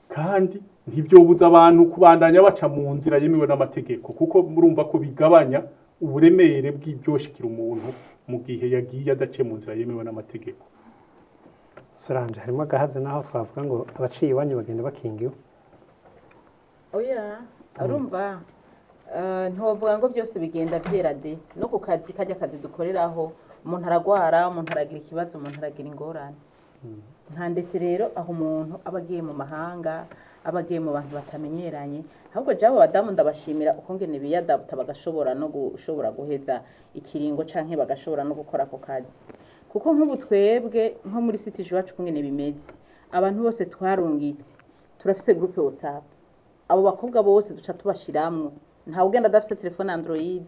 kandi ntibyobuza abantu kubandanya baca mu nzira yemewe n'amategeko, kuko murumva ko bigabanya uburemere bw'ibyoshikira umuntu mu gihe yagiye adaciye mu nzira yemewe n'amategeko. Solange, harimo agahaze naho twavuga ngo abaciye iwanyu bagenda bakingiwe? Oya, urumva, ntiwovuga ngo byose bigenda byera de. No ku kazi, kajya kazi dukoreraho, umuntu aragwara, umuntu aragira ikibazo, umuntu aragira ingorane. Nka ndetse rero aho umuntu aba agiye mu mahanga, aba agiye mu bantu batamenyeranye. Ahubwo jabo badamu ndabashimira uko ngene biyadaputa, bagashobora no gushobora guheza ikiringo canke bagashobora no gukora ako kazi. Kuko nk'ubu twebwe nko muri site iwacu kungene bimeze, abantu bose twarungitse turafise groupe WhatsApp. Abo bakobwa bose duca tubashiramwo, ntawe ugenda adafise telefone Android,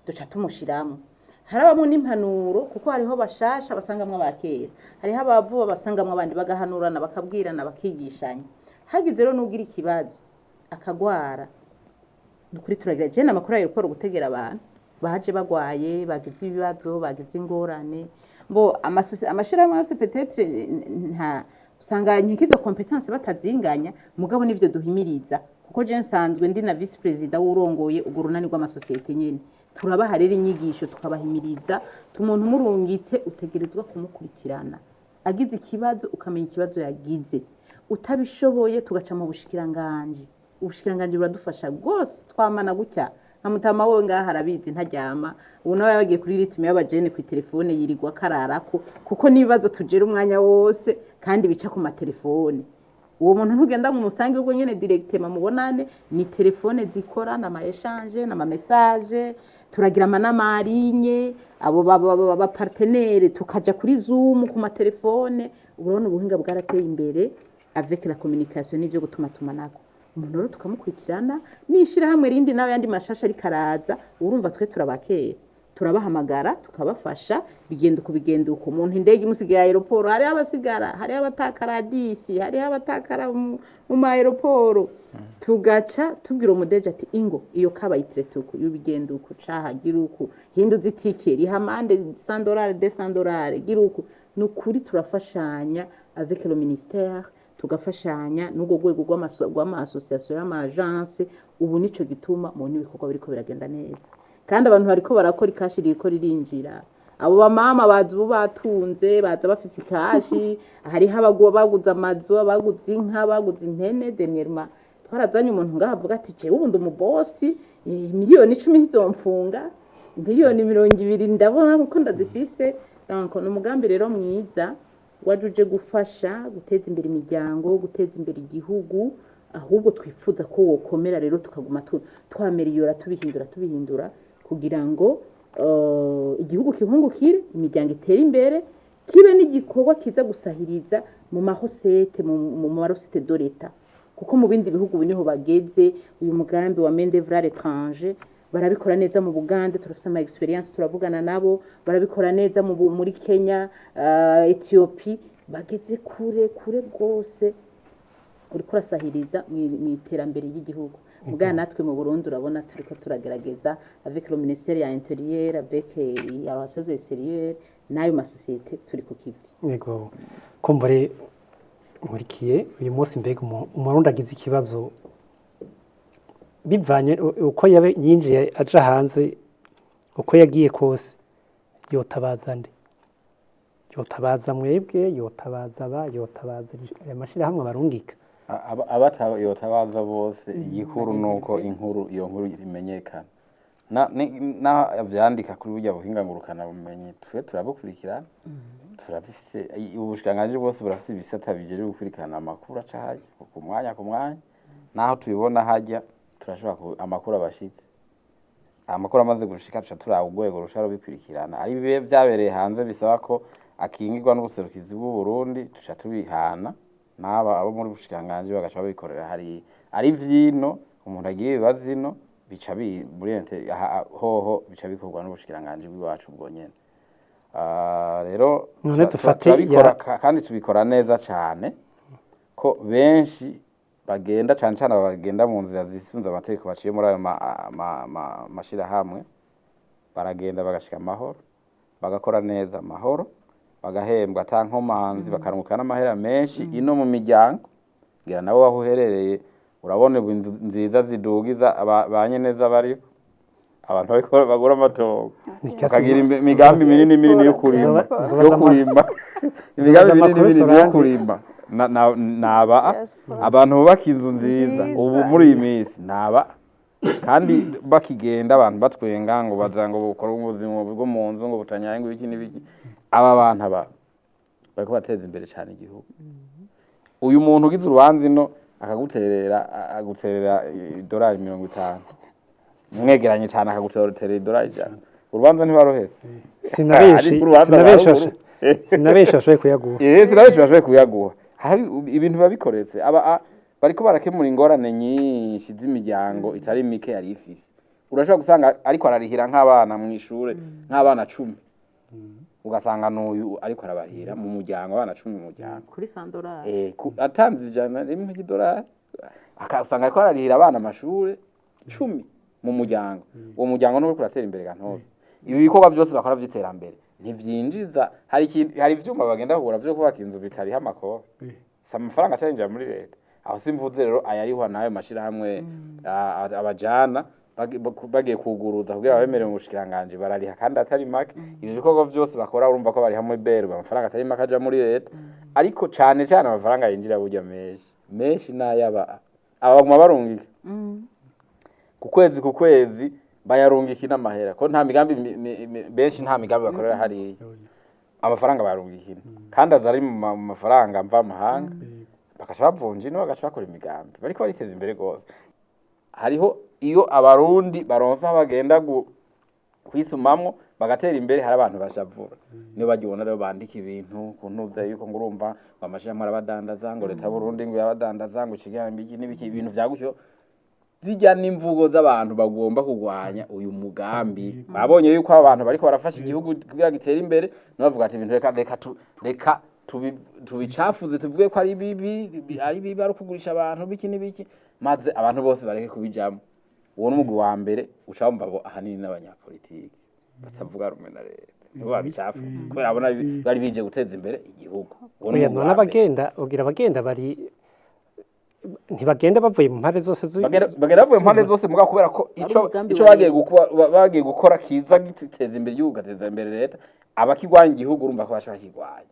duca tumushiramwo. Harabamwo n'impanuro, kuko hariho bashasha basangamwo abakera, hariho abavuba basangamwo abandi, bagahanurana, bakabwirana, bakigishanya. Hagize rero n'ugira ikibazo akagwara, ni ukuri turagira jene amakuru ayo gukora gutegera abantu baje bagwaye, bagize ibibazo, bagize ingorane. Bo amashirahamwe yose peut-être nta usanga nkizo compétence batazinganya, mugabo nivyo duhimiriza, kuko je nsanzwe ndi na vice président w'urongoye urwo runani rw'amasosiyete nyene. Turabaha rero inyigisho, tukabahimiriza. Umuntu umurungitse utegerezwa kumukurikirana, agize ikibazo ukamenya ikibazo yagize. Utabishoboye tugaca mu bushikiranganji. Ubushikiranganji buradufasha rwose, twamana gutya. Nka mutama wowe ngaha arabizi, ntaryama. Ubu nawe yabagiye kuri rythme y'abajene ku telefone, yirirwa akararako, kuko n'ibibazo tugera umwanya wose kandi bica ku matelefone. Uwo muntu ntugenda ngo umusange ubwo nyene directement mubonane. Ni telefone zikora n'ama échange n'ama message, turagira amanama en ligne, abo ba partenaire tukaja kuri Zoom ku matelefone. Urabona ubuhinga bwarateye imbere avec la communication n'ivyo gutuma tumanako. Umuntu rero tukamukurikirana n'ishirahamwe rindi nawe yandi mashasha ariko araza, urumva twe turabakera, turabahamagara, tukabafasha. Bigenda uko, bigenda uko. Umuntu indege imusigaye aéroport, hariho abasigara, hariho abatakara disi, hariho abatakara mu ma aéroport, tugaca tubwira umudeje ati: "Ingo iyo kabaye traité uku, iyo bigenda uku, caha gira uku, hinduza itike, riha amande $100, $200, gira uku." Ni ukuri turafashanya avec le ministère, tugafashanya n'urwo rwego rw'ama association y'ama agence. Ubu nico gituma mu n'ibikorwa biriko biragenda neza, kandi abantu bariko barakora, ikashi ririko ririnjira. Abo bamama baza ubu batunze, baza bafise ikashi. Hariho baguze amazu, abaguze inka, baguze impene. Dernièrement twarazanye umuntu ngaho avuga ati: "Jewe ubu ndi umubosi, 10 miliyoni ntizomfunga, 20 miliyoni ndabona ko ndazifise." Donc ni umugambi rero mwiza waje uje gufasha guteza imbere imiryango, guteza imbere igihugu. Ahubwo twifuza ko wokomera rero, tukaguma twameliyora, tubihindura, tubihindura kugira ngo igihugu kihungukire, imiryango itere imbere, kibe n'igikorwa kiza gusahiriza mu ma recettes, mu ma recettes de l'État, kuko mu bindi bihugu ubu niho bageze. Uyu mugambi wa main d'œuvre à l'étranger barabikora neza mu Bugande, turafise ama expérience, turavugana nabo, barabikora neza muri Kenya, Ethiopie, bageze kure kure rwose. Uriko urasahiriza mu iterambere ry'igihugu. Mugana natwe mu Burundi urabona turiko turagerageza avec le ministère ya intérieur, avec ya relations extérieures n'ayo masosiyete, turi ku kivi. Yego, kumbure nkurikiye uyu munsi, mbega umurundi agize ikibazo bivanye uko yabe yinjiye aja hanze, uko yagiye kose, yotabaza nde? Yotabaza mwebwe, yotabaza aba, yotabaza aya mashirahamwe barungika? Yotabaza bose. Igikuru nuko inkuru, iyo nkuru imenyekana. Na vyandika kuri burya buhinga ngurukana bumenyi, twe turabukurikirana, turabifise. Ubushikiranganji bwose burafise ibisata bijejwe gukurikirana amakuru aca harya ku mwanya ku mwanya. Naho tubibona harya, turashobora amakuru abashitse, amakuru amaze gushika, tuca turaba urwego rusha rubikurikirana. Ari bibe vyabereye hanze bisaba ko akingirwa n'ubuserukizi bw'u Burundi, tuca tubihana n'aba abo muri bushikiranganji bagaca babikorera hariya. Ari vyino umuntu agira ibibazo ino, bica bi muri hoho bica bikorwa n'ubushikiranganji bw'iwacu ubwo nyene. Rero None dufate turabikora kandi tubikora neza cane, ko benshi bagenda, cane cane bagenda mu nzira zisunze amategeko, baciye muri ayo mashirahamwe, baragenda bagashika amahoro, bagakora neza amahoro, bagahembwa ata nkomanzi, bakarunguka n'amahera menshi ino mu miryango. Ngira nabo aho uherereye urabona ubu inzu nziza zidugiza ba nyeneza bariho, abantu bariko bagura amatongo, bakagira imigambi minini minini yo kurima, yo kurima, imigambi minini minini yo kurima. Naba Diaspora. abantu bubaka inzu nziza Nziza. ubu muri iyi minsi naba, kandi bakigenda abantu batwenga ngo baza ngo bukore ubuzima bwo mu nzu ngo butanyaye, ngo ibiki n'ibiki. Aba bantu aba bariko bateza imbere cyane igihugu. Uyu muntu ugize urubanza ino akaguterera, aguterera $50, mwegeranye cyane, akaguterera $100, urubanza ntibaruheze. Sinabenshi. Ariko urubanza bararuguru. Sinabenshi bashoboye kuyaguha. Sinabenshi bashoboye kuyaguha. Hari ibintu biba bikoretse, aba bariko barakemura ingorane nyinshi z'imiryango itari mike yari ifise. Urashobora gusanga ariko ararihira nk'abana mu ishure, nk'abana 10, ugasanga n'uyu ariko arabarihira mu muryango, abana 10 mu muryango. Kuri $100. Atanze 100 ry'idolari, akasanga ariko ararihira abana amashure 10 mu muryango. Uwo muryango n'uriko uratera imbere gantose. Ibi bikorwa byose bakora vy'iterambere ntivyinjiza. Hari ikintu, hari ivyuma bagenda kugura vyo kubaka inzu bitariho amakoro, si amafaranga acarinjira muri leta. Aho simvuze rero ayarihwa n'ayo mashirahamwe abajana bagiye kuguruza kugira babemerere mu bushikiranganji, barariha kandi atari make. Ivyo bikorwa vyose bakora, urumva ko bariha muri berwe amafaranga atari make aja muri leta, ariko cane cane amafaranga yinjira burya menshi menshi n'ayaba aba baguma barungika ku kwezi ku kwezi, bayarungika inamahera ko nta migambi benshi nta migambi bakorera hariya, amafaranga bayarungika ino kandi aza ari mu mafaranga mva mahanga. Bagaca bavunja ino, bagaca bakora imigambi, bariko bariteza imbere rwose. Hariho iyo Abarundi baronse aho bagenda kwisumamwo bagatera imbere, hari abantu bashavura. Niyo bagibona rero bandika ibintu kuntuza yuko ngo urumva ngo amashirahamwe arabadandaza, ngo leta y'Uburundi ngo yabadandaza, ngo ikigambi iki n'ibiki, ibintu vya gutyo. Zijya n'imvugo z'abantu bagomba kurwanya uyu mugambi. Babonye yuko abantu bariko barafasha igihugu kugira gitere imbere, nibo bavuga ati ibintu reka tubicafuze, tuvuge ko ari bibi, ari bibi, ari ukugurisha abantu biki n'ibiki, maze abantu bose bareke kubijamo. Uwo ni umugwi wa mbere. Uca wumva abo ahanini n'abanyapolitiki batavuga rumwe na leta, nibo babicafuza kubera babona bari bije guteza imbere igihugu. Uwo ni Oya, umugwi none wa mbere. Abagenda ugira abagenda bari ntibagenda bavuye mu mpande zose Bagenda bavuye mu mpande zose, mugabo kubera ko ico umugambi ico wa bagiye leta. Bagiye gukora kiza giteza imbere igihugu, gateza imbere leta, abakigwanya igihugu urumva ko bashobora kigwanya.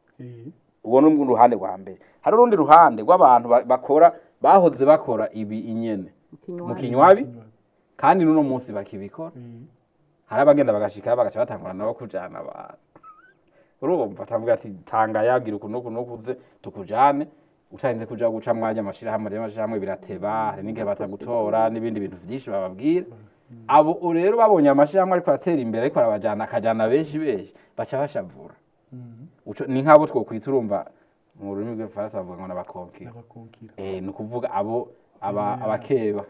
Uwo ni uruhande rwa mbere. Hari urundi ruhande rw'abantu bakora, bahoze bakora ibi inyene mu kinywabi, kandi n'uno munsi bakibikora. Hari abagenda bagashika bagaca batangura nabo kujana abantu. Urumva atavuga ati tanga, yagira uku n'uku n'ukuze tukujane, utarinze kuja guca mwanya amashirahamwe. Rero amashirahamwe birateba, hari n'igihe batagutora n'ibindi bintu vyinshi bababwira. Abo rero babonye amashirahamwe ariko aratera imbere, ariko arabajana, akajana benshi benshi, baca bashavura. Ni nk'abo twokwita, urumva mu rurimi rw'igifaransa bavuga ngo n'abakonkira. Abakonkira. Ni ukuvuga abo abakeba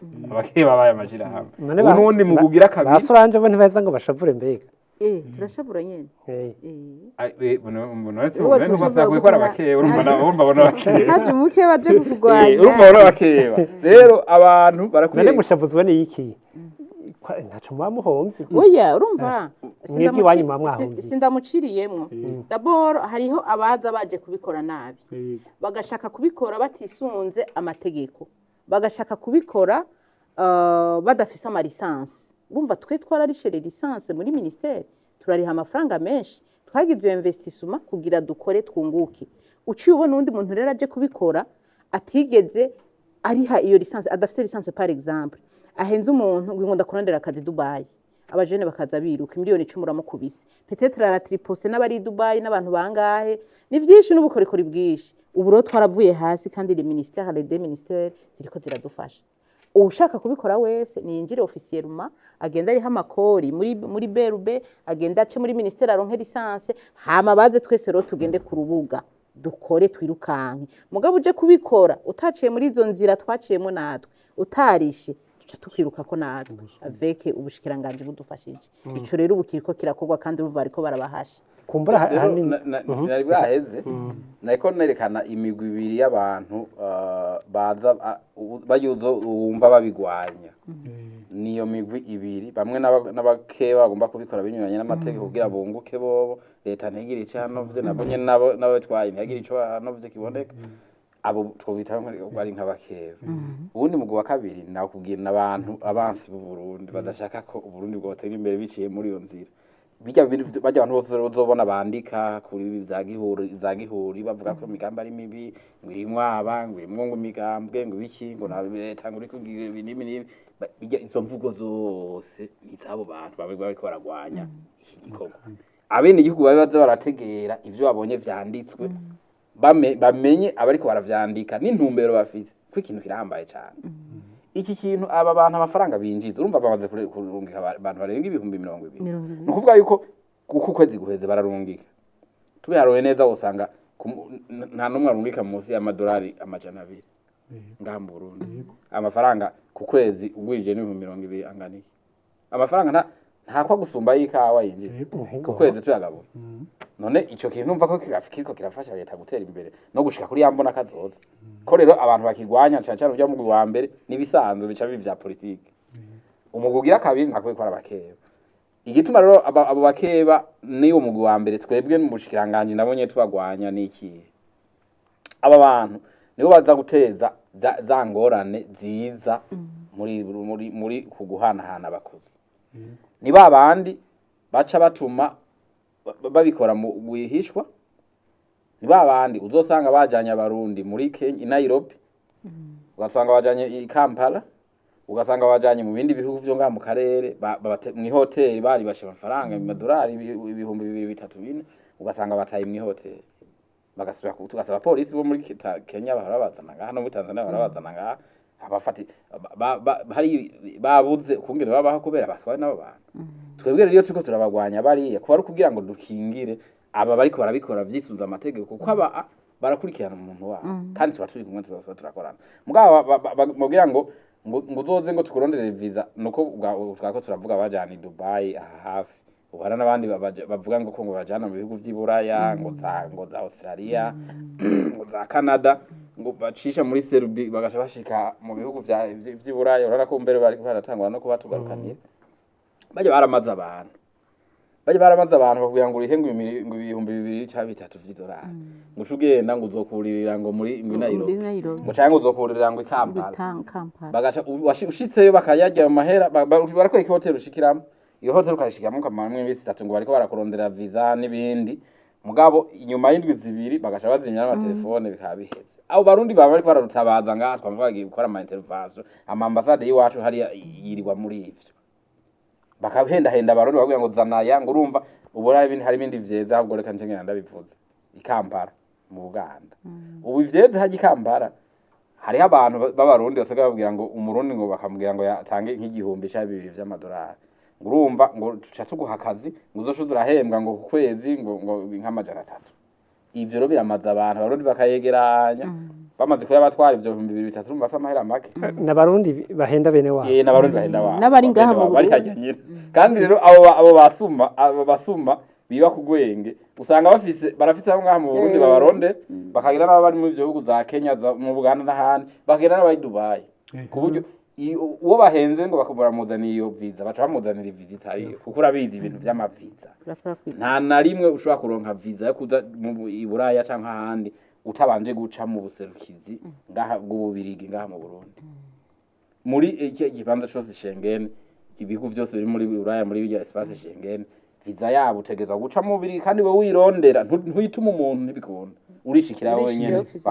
bayo amashirahamwe. None Ubu n'uwundi mu kugira kabiri. Ba Solange bo ntibaheza ngo bashavure mbega? Turashavura nyene. Ai, mbona wese Wowe ubona turashobora ntubasa gukora gukora- abakeba, urumva nabo, urumva bona abakeba. Haje umuke baje kukurwanya. Urumva bona abakeba. Rero abantu barakwiye None mushavuzwa n'iki? Ntaco muba muhomvye. Oya, urumva Mwebwe iwanyu muba mwahomvye. Sindamuciriyemwo. D'abord hariho abaza baje kubikora nabi, bagashaka kubikora batisunze amategeko, bagashaka kubikora badafise ama licence. Urumva twe twararishe licence muri ministère, turariha amafaranga menshi, twagize iyo investissement kugira dukore twunguke. Uciye ubona uwundi muntu rero aje kubikora atigeze ariha iyo licence, adafise licence par exemple, ahenze umuntu ngo ndakurondera akazi Dubai, abajene bakaza biruka, miliyoni 10 uramukubise, peut-être aratripose n'abari i Dubai n'abantu bangahe. Ni vyinshi n'ubukorikori bwinshi. Ubu rero twaravuye hasi, kandi les ministères, les deux ministères ziriko ziradufasha. Ushaka kubikora wese niyinjire officiellement, agenda ariho amakori muri BRB, agenda ace muri ministère aronke licence, hama baze twese rero tugende ku rubuga dukore twirukanke. Mugabo uje kubikora utaciye muri izo nzira twaciyemo natwe, utarishe, tuca tukwirukako natwe avec ubushikiranganji budufashije. Ico rero ubu kiriko kirakorwa, kandi urumva bariko barabahasha. Kumbura Rero, ahanini sinari bwaheze, nariko nerekana imigwi ibiri y'abantu baza bayuzo wumva babigwanya. Niyo migwi ibiri: bamwe n'abakeba bagomba kubikora binyuranye n'amategeko kugira bunguke bobo, leta ntigire ico yanovye, nabo nyene nabo n'abatwaye ntihagire ico yanovye kiboneka. Abo twobita ko ari nk'abakeba. Uwundi mugwi wa kabiri nakubwira n'abantu abansi b'u Burundi, badashaka ko Uburundi bwotera imbere biciye muri iyo nzira. Bijya bintu bajya abantu bose uzobona bandika kuri ibi vya gihuri za gihuri, bavuga ko imigambi ari mibi, ngo irimwo aba, ngo irimwo ngo imigambwe, ngo ibiki, ngo na leta ngo iriko ngira ibi n'ibi n'ibi. Bijya izo mvugo zose iz'abo bantu babe bariko baragwanya iki gikorwa. Abene igihugu babe baza barategera ivyo babonye vyanditswe, bamenye abariko baravyandika n'intumbero bafise, kuko ikintu kirahambaye cane iki kintu. Aba bantu amafaranga binjiza, urumva bamaze kurungika abantu barenga 20,000. 20. Ni ukuvuga yuko uko ukwezi guheze bararungika, tubiharuye neza usanga nta n'umwe arungika munsi y'amadolari 200 ngaha mu Burundi. Amafaranga ku kwezi ugwije n'20,000 angana iki? Amafaranga ntakwa gusumba y'ikawa yinjiza ku kwezi tuyagabura. None ico kintu numva ko kiriko kirafasha leta gutera imbere no gushika kuri ya mbona kazoza. Ko rero abantu bakigwanya cane cane urya mugwi wa mbere, n'ibisanzwe bica biba vya politike. Umugwi ugira kabiri ntakwiye ko ari abakeba. Igituma rero abo bakeba niwo mugwi wa mbere twebwe mu bushikiranganji nabo nyene tubagwanya ni ikihe? Aba bantu nibo baza guteza za ngorane ziza muri ku guhanahana abakozi. Ni ba bandi baca batuma babikora mu rwihishwa. Ni ba bandi uzosanga bajanye Abarundi muri Kenya i Nairobi, ugasanga bajanye i Kampala, ugasanga bajanye mu bindi bihugu vyo ngaha mu karere, mw'ihoteli baribashe amafaranga mu madolari 2000, 3, 4, ugasanga bataye mw'ihoteli. Bagasubira tugasaba polisi bo muri Kenya bahora bazana ngaha, no muri Tanzania bahora bazana ngaha, abafati hari babuze ukungene babaho kubera batwawe n'abo bantu. Twebwe rero iyo turiko turabagwanya bariya, kuba ari ukugira ngo dukingire aba bariko barabikora vyisunze amategeko, kuko aba barakurikirana umuntu wabo, kandi tuba turi kumwe, tuba turakorana. Mugabo mubwira ngo uzoze ngo tukuronderere visa, nuko twako turavuga bajana i Dubai aha hafi. Ubu hari n'abandi bavuga ngo ko ngo bajana mu bihugu vy'i Buraya, ngo za Australia, ngo za Canada, ngo bacisha muri Serbia bagaca bashika mu bihugu vy'i Buraya. Urabona ko mbere bari baratangura no kubatugarukanira. Bajya baramaze abantu bakubwira ngo urihe ngo 2000 canke 3000 vy'idolari, ngo uce ugenda, ngo uzokuririra ngo muri ngo i Nairobi, Muri Nairobi. ngo canke ngo uzokuririra ngo i Kampala. Kampala. Bagaca ushitseyo bakayarya ayo mahera, barakwereka ihoteli ushikiramo, iyo hoteli ukayishikiramo ukamaramwo iminsi 3, ngo bariko barakurondera visa n'ibindi. Mugabo inyuma y'indwi 2 bagaca bazimya n'amatelefone, bikaba biheze. Abo Barundi baba bariko bararutabaza ngaha, twama bagiye gukora ama intervention, ama ambasade y'iwacu hariya yirirwa muri ivyo, bakahendahenda Abarundi, bakubwira ngo zanaya, ngo urumva ubu hari ibindi vyeza. Ahubwo reka nce ngenda ndabivuze, i Kampala mu Buganda ubu ivyeze hajya i Kampala, hariho abantu b'Abarundi basigaye babwira ngo Umurundi, ngo bakamubwira ngo yatange nk'igihumbi canke bibiri vy'amadolari, ngo urumva ngo tuca tuguha akazi, ngo uzoca uza urahembwa ngo ku kwezi ngo nk'300. Ivyo rero biramaze abantu, Abarundi bakayegeranya, bamaze kuyabatwara ivyo 2000, 3000, urumva se amahera make. N'Abarundi bahenda bene wabo. Eh, n'Abarundi bahenda wabo. N'abari ngaha Bene mu wabo, bari Burundi. harya nyene. Kandi rero abo basuma biba ku gwenge, usanga bafise, barafise abo ngaha mu Burundi babaronde, bakagira n'abari muri ivyo bihugu za Kenya, mu Buganda n'ahandi, bakagira n'abari Dubai, ku buryo uwo bahenze ngo bakamuzanira iyo visa, baca bamuzanira visa itariyo, kuko urabizi ibintu vy'amaviza, Urashobora kwiga. nta na rimwe ushobora kuronka visa yo kuza mu i Buraya canke ahandi utabanje guca mu buserukizi ngaha bw'Ububirigi ngaha mu Burundi. Muri iki kibanza cose Schengen, ibihugu vyose biri muri Buraya, muri birya espace Schengen, visa yabo utegerezwa guca mu Bubirigi, kandi wewe wirondera, ntuyituma umuntu, ntibikunda, urishikira Urishikira wenyene, ufise.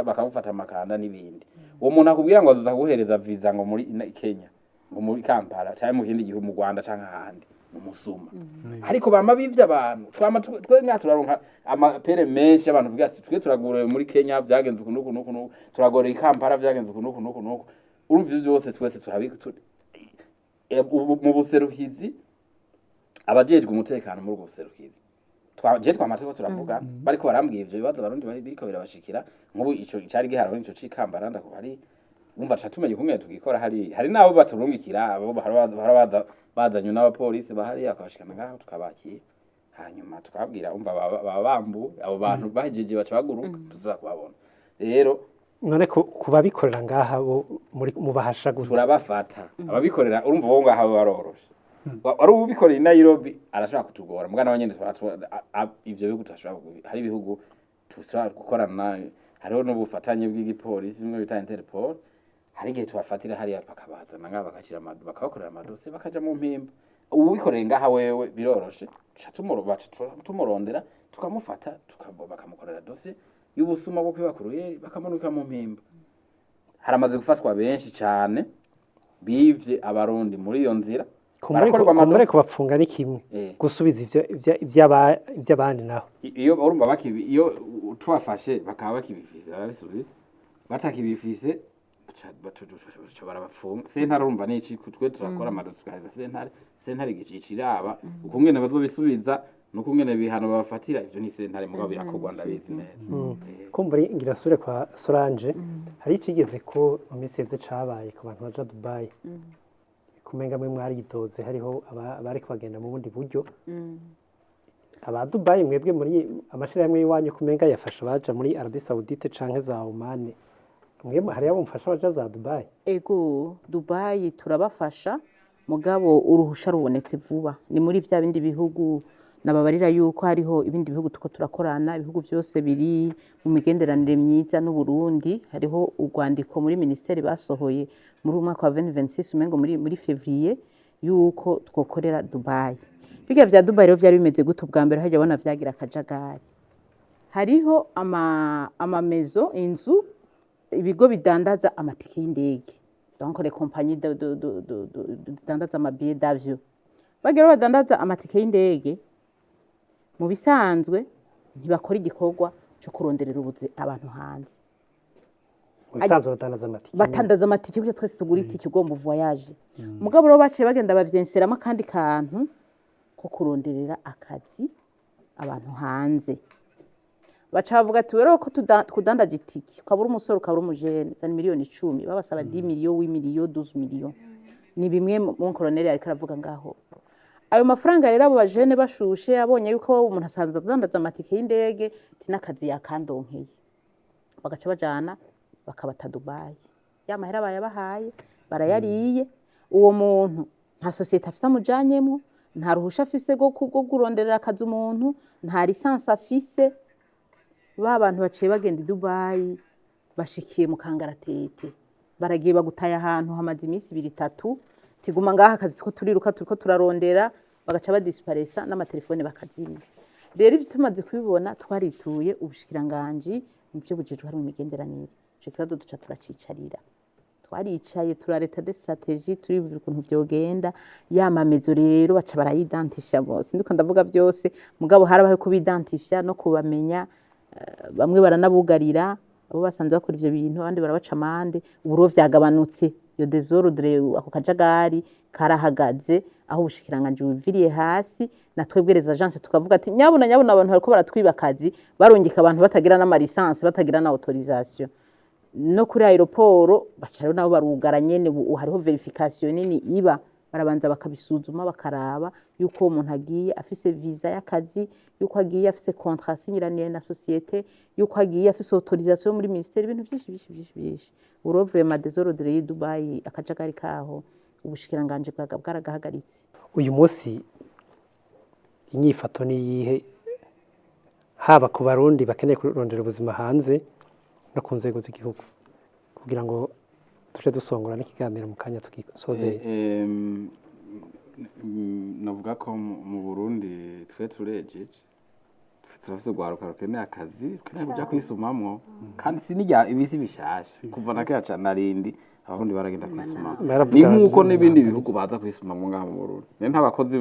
Bakagufata amakanda n'ibindi. Uwo muntu akubwira ngo azoza kuguhereza visa ngo muri Kenya, ngo muri Kampala canke mu kindi gihugu, mu Rwanda canke ahandi, ni umusuma. Ariko bama bivye abantu, twama twe ngaha turaronka amapere menshi y'abantu biga ati twe turagorewe muri Kenya, vyagenze uku n'uku n'uku n'uku, turagorewe i Kampala, vyagenze uku n'uku n'uku n'uku. Urumva ivyo vyose twese mu buserukizi, abajejwe umutekano muri ubwo buserukizi, je twama turiko turavuga, bariko barambwira ivyo bibazo Abarundi bari biriko birabashikira. Nk'ubu ico cari gihari, ico c'Ikambara, ndakuba wumva ca tumenya ukungene tugikora. Hari n'abo baturungikira, abo bahora baza bazanywe n'abapolisi bahari, akabashikana ngaho, tukabakira, hanyuma tukababwira. Umva, baba bambu abo bantu bahejeje baca baguruka, tuzira kubabona rero. None ku babikorera ngaha bo muri mubahasha gute? Turabafata ababikorera. Urumva bo ngaha baroroshe. Wari ubikorera i Nairobi arashobora kutugora, mugana nawe nyene ivyo bihugu turashobora hari ibihugu tushobora gukorana, hariho n'ubufatanye bw'igipolisi bimwe bita Interpol. Hari igihe tubafatira hariya bakabazana ngaha, bagashira bakabakorera amadosiye, bakaja mu mpimba. Uwikoreye ngaha wewe biroroshe, tuca baca tumurondera, tukamufata, bakamukorera dosiye y'ubusuma bwo kwiba ku ruyeri, bakamunuka mu mpimba. Haramaze gufatwa benshi cane bivye Abarundi muri iyo nzira. Barakorerwa Kumbure amadosiye. Kubapfunga ni kimwe, gusubiza ivy'abandi naho. Iyo urumva bakibi, iyo tubafashe bakaba bakibifise barabisubiza, batakibifise baca barabafunga. Sentare urumva nici, twe turakora amadosiye tukahereza sentare, sentare igica iraba ukungene bazobisubiza n'ukungene bihano babafatira. Ivyo ni sentare, mugabo birakorwa, ndabizi neza. Kumbure ngira sure kwa Solange, hari icigeze ko mu minsi iheze cabaye ku bantu baja Dubai, kumenga mwe mwaridoze, hariho abariko bagenda mu bundi buryo. Aba Dubai, mwebwe muri amashirahamwe y'iwanyu, kumenga yafasha abaja muri Arabie Saoudite canke za Oman, mwe hari abo mufasha baja za Dubai? Ego, Dubai turabafasha, mugabo uruhusha rubonetse vuba. Ni muri vya bindi bihugu nababarira yuko hariho ibindi bihugu tuko turakorana, ibihugu byose biri mu migenderanire myiza n'u Burundi. Hariho urwandiko muri ministeri basohoye muri uyu mwaka wa 2026, umengo muri février, yuko twokorera Dubai. Biga vya Dubai rero vyari bimeze gute ubwa mbere? Hajya bona vyagira akajagari. Hariho amamezo, inzu, ibigo bidandaza amatike y'indege, donc les compagnies de zidandaza amabillets d'avion. Bagira badandaza amatike y'indege, mu bisanzwe ntibakora igikorwa cyo kuronderera ubuzi abantu hanze. Ubusanzwe badandaza amatike. Batandaza amatike kugira twese tugura itike ugomba voyage. Mugabo rero baciye bagenda bavyenseramo akandi kantu ko kuronderera akazi abantu hanze. Baca bavuga ati rero ko tudandaje itike, ukaba uri umusore, ukaba uri umujene, zana miliyoni 10. Babasaba 10 miliyo, 8 miliyo, 12 miliyo. Ni bimwe mu koroneri ariko aravuga ngaho. Ayo mafaranga rero, abo bajene bashushe, abonye yuko umuntu asanzwe adandaza amatike y'indege, ati n'akazi yakandonkeye, bagaca bajana bakabata Dubayi. Ya mahera bayabahaye barayariye. Uwo muntu nta sosiyete afise amujanyemwo, nta ruhusha afise rwo kuronderera akazi umuntu, nta licence afise. Ba bantu baciye bagenda i Dubayi, bashikiye mu kangaratete, baragiye bagutaye ahantu hamaze iminsi ibiri itatu, tiguma ngaha, akazi two turiruka turiko turarondera. Bagaca badisiparesa n'amatelefone bakazimya. Rero ibyo tumaze kubibona, twarituye ubushikiranganji mu byo bujejwe harimo imigenderanire. Ico kibazo duca turacicarira, twaricaye turareta des stratégies, turiyumvira ukuntu vyogenda. Ya mamezo rero baca barayidentifya bose, ndiko ndavuga byose, mugabo harabaho kubidentifya no kubamenya. Bamwe baranabugarira abo basanze bakora ivyo bintu, abandi barabaca amande. Ubu rero vyagabanutse, iyo désordre, ako kajagari karahagaze, aho ubushikiranganji buviriye hasi na twebwe les agences tukavuga ati nyabuna nyabuna, abantu bariko baratwiba akazi, barungika abantu batagira n'ama licence, batagira na autorisation. No kuri aéroport baca rero nabo barugara nyene. Ubu hariho vérification nini iba, barabanza bakabisuzuma, bakaraba yuko uwo muntu agiye afise visa y'akazi, yuko agiye afise contrat asinyiraniye na société, yuko agiye afise autorisation yo muri ministère, ibintu vyinshi vyinshi vyinshi vyinshi. Ubu rero vraiment désordre y'i Dubai, akajagari kaho, ubushikiranganji bwaragahagaritse. Uyu munsi inyifato ni iyihe, haba ku Barundi bakeneye kurondera ubuzima hanze no ku nzego z'igihugu, kugira ngo tuje dusongora n'ikiganiro mu kanya tugisozere? Novuga ko mu Burundi twe turejeje, twe turafise urwaruka rukeneye akazi, rukeneye kuja kwisumamwo. Kandi si n'irya ibisi bishasha, kuva na kera cane narindi Abarundi baragenda kwisumamwo. Baravuga. Ni nk'uko n'ibindi bihugu baza kwisumamwo ngaha mu Burundi. Rero nta bakozi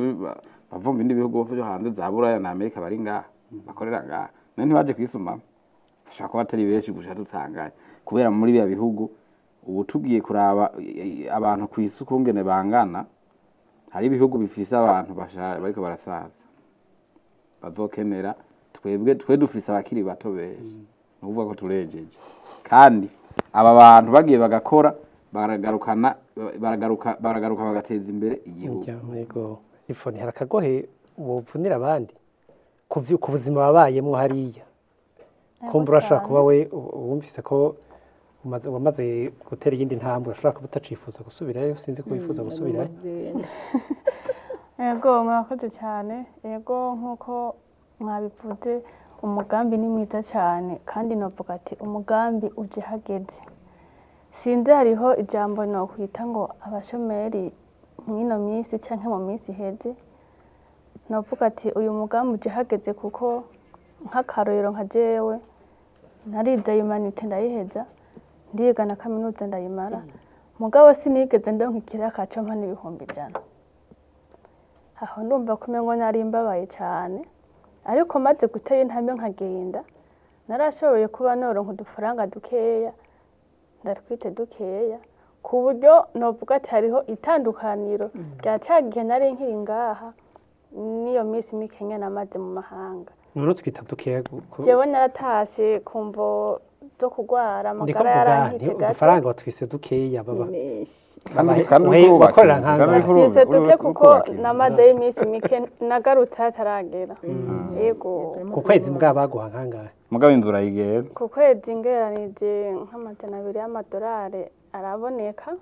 bava mu bindi bihugu vyo hanze za Buraya na Amerika bari ngaha bakorera ngaha, nayo ntibaje kwisumamwo? Bashobora kuba atari benshi gusa dutanganye, kubera muri biriya bihugu ubu tugiye kuraba abantu ku isi ukungene bangana, hari ibihugu bifise abantu bariko barasaza bazokenera. Twebwe twe dufise abakiri bato benshi, ni ukuvuga ko turejeje. Kandi aba bantu bagiye bagakora, baragarukana, baragaruka bagateza imbere igihugu. Yego, ifoni hari akagohe wovunira abandi ku buzima babayemwo hariya. Kumbura urashobora kuba we wumvise ko wamaze gutera iyindi ntambwe, urashobora kuba utacifuza gusubirayo. Sinzi ko wifuza gusubirayo. Yego, murakoze cyane. Yego, nk'uko mwabivuze, umugambi ni mwiza cyane, kandi navuga ati umugambi uje hageze. Sinzi, hariho ijambo nokwita ngo abashomeri mw'ino minsi canke mu minsi iheze. Novuga ati uyu mugambi uje hageze, kuko nk'akarorero nka jewe narize humanités ndayiheza, ndiga na kaminuza ndayimara, mugabo sinigeze ndonka ikiraka compa n'100,000. Aho ndumva ko umengo nari mbabaye cyane. Ariko maze gutera intambwe nkagenda, narashoboye kuba noronka udufaranga dukeya, ndatwite dukeya, ku buryo novuga ati hariho itandukaniro rya ca gihe nari nkiri ngaha n'iyo minsi mikenya namaze mu mahanga. None twita dukeya Jewe naratashe ku mvo zo kugwara, ndiko amagara mvuga yarankitse nti gato. Udufaranga watwise dukeya baba Menshi. Kandi uriko wakorera urubaka inzu, nk'angahe? kandi uriko Twise duke uriko kuko urubaka inzu. namazeyo iminsi mike, nagarutse hataragera. Yego. Ku kwezi mbwa baguha nkangahe? Mugabo inzu urayigera. Ku kwezi ngereranije nk'200 y'amadolari araboneka.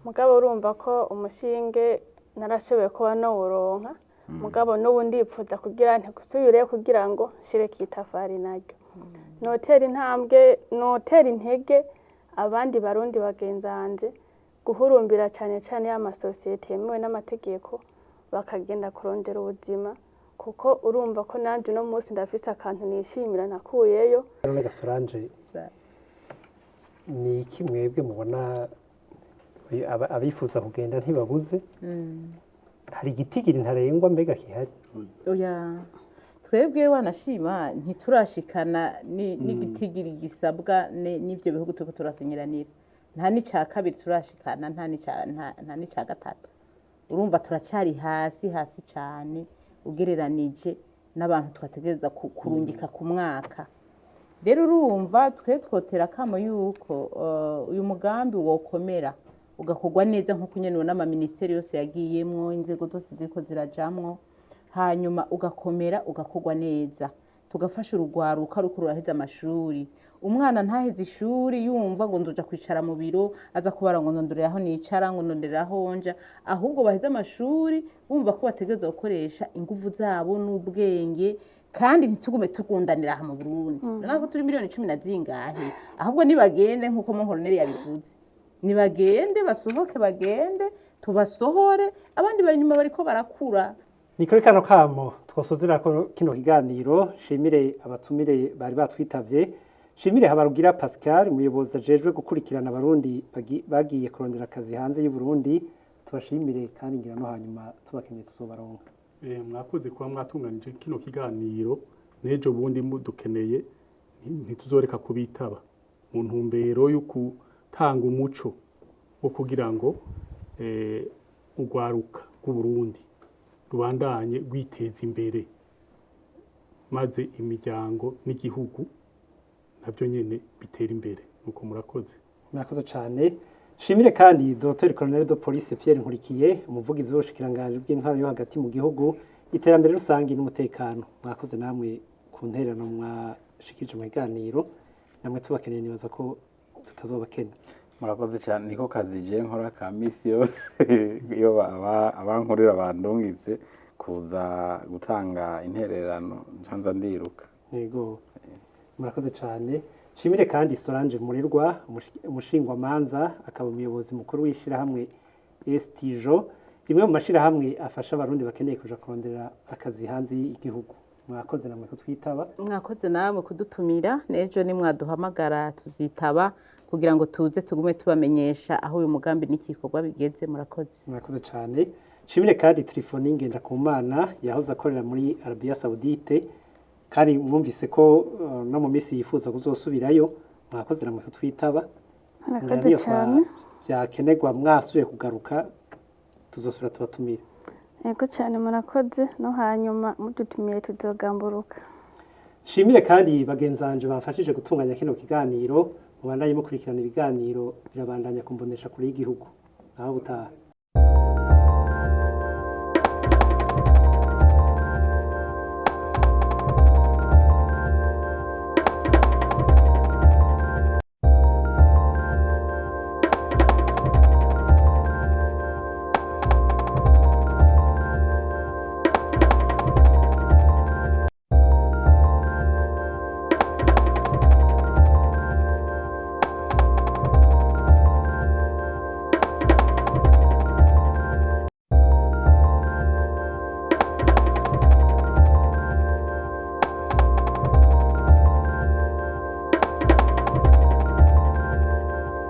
Mugabo urumva ko umushinge narashoboye kuba nowuronka, mugabo n'ubu ndipfuza kugira ntigusubire, kugira ngo nshireko itafari naryo notera intambwe, notera intege abandi Barundi bagenzanje guhurumbira cyane cyane y'amasosiyete yemewe n'amategeko, bakagenda kurondera ubuzima, kuko urumva ko nanjye uno munsi ndafise akantu nishimira nakuyeyo. None Gasoranje, ni iki mwebwe mubona? Abifuza kugenda ntibabuze, hari igitigiri ntarengwa mbega kihari? Oya. Twebwe wanashima ntiturashikana n'igitigiri gisabwa n'ivyo bihugu turiko turasinyiranira. Nta n'ica kabiri turashikana, nta n'ica gatatu. Urumva turacari hasi hasi cane ugereranije n'abantu twategereza kurungika ku mwaka. Rero urumva twe twotera akamo yuko uyu mugambi wokomera, ugakorwa neza nk'uko nyene ubona amaministeri yose yagiyemwo, inzego zose ziriko zirajamwo, hanyuma ugakomera, ugakorwa neza, tugafasha urugwaruka ruko ruraheza amashuri. Umwana ntaheze ishuri yumva ngo nzoja kwicara mu biro, aza kubara ngo ndondorera aho nicara, ngo ndondorera aho nja. Ahubwo baheze amashuri bumva ko bategerezwa gukoresha inguvu zabo n'ubwenge, kandi ntitugume tugundanira aha mu Burundi. Urabona ko turi miliyoni 10 na zingahe? Ahubwo nibagende, nk'uko Monkoroneri yabivuze, nibagende, basohoke, bagende tubasohore, abandi bari inyuma bariko barakura. Ni kuri kano kamo twasozera ko kino kiganiro. Shimire abatumire bari batwitavye. Shimire Habarugira Pascal, umuyobozi ajejwe gukurikirana abarundi bagiye kurondera akazi hanze y'u Burundi. Tubashimire kandi ngira no hanyuma tubakeneye tuzobaronka. Mwakoze kuba mwatunganije kino kiganiro. N'ejo bundi mudukeneye ntituzoreka kubitaba mu ntumbero yo gutanga umuco wo kugira ngo urwaruka rw'Uburundi rubandanye rwiteza imbere, maze imiryango n'igihugu nabyo nyene bitera imbere. Nuko murakoze. Murakoze cyane. Shimire kandi Dr Colonel de Police Pierre Nkurikiye, umuvugizi w'ubushikiranganji bw'intwaro yo hagati mu gihugu, iterambere rusange n'umutekano. Mwakoze namwe ku ntererano mwashikije mu biganiro. Namwe tubakeneye, nibaza ko tutazobakena. Murakoze cyane. Niko kazi je nkora ka misi yose. Iyo abankorera bandungitse kuza gutanga intererano, ncanza ndiruka. Yego, murakoze cyane. Shimire kandi Solange Murerwa, umushingwamanza akaba umuyobozi mukuru w'ishirahamwe Estijo, rimwe mu mashirahamwe afasha abarundi bakeneye kuja kurondera akazi hanze y'igihugu. Mwakoze namwe kutwitaba. Mwakoze namwe kudutumira. N'ejo nimwaduhamagara tuzitaba, kugira ngo tuze tugume tubamenyesha aho uyu mugambi n'igikorwa bigeze. Murakoze. Murakoze cyane. Shimire kandi Trifoni Ngendakumana, yahoze akorera muri Arabia Saoudite, kandi mwumvise ko no mu minsi yifuza kuzosubirayo. Mwakoze namwe kutwitaba. Murakoze Niyo cyane. Byakenerwa mwasubiye kugaruka, tuzosubira tubatumire. Yego cyane, murakoze. No hanyuma mudutumiye tuzogamburuka. Shimire kandi bagenzanje bamfashije gutunganya kino kiganiro. Mubandanye mukurikirana ibiganiro, birabandanya kumbonesha kure y'igihugu. Naho butaha.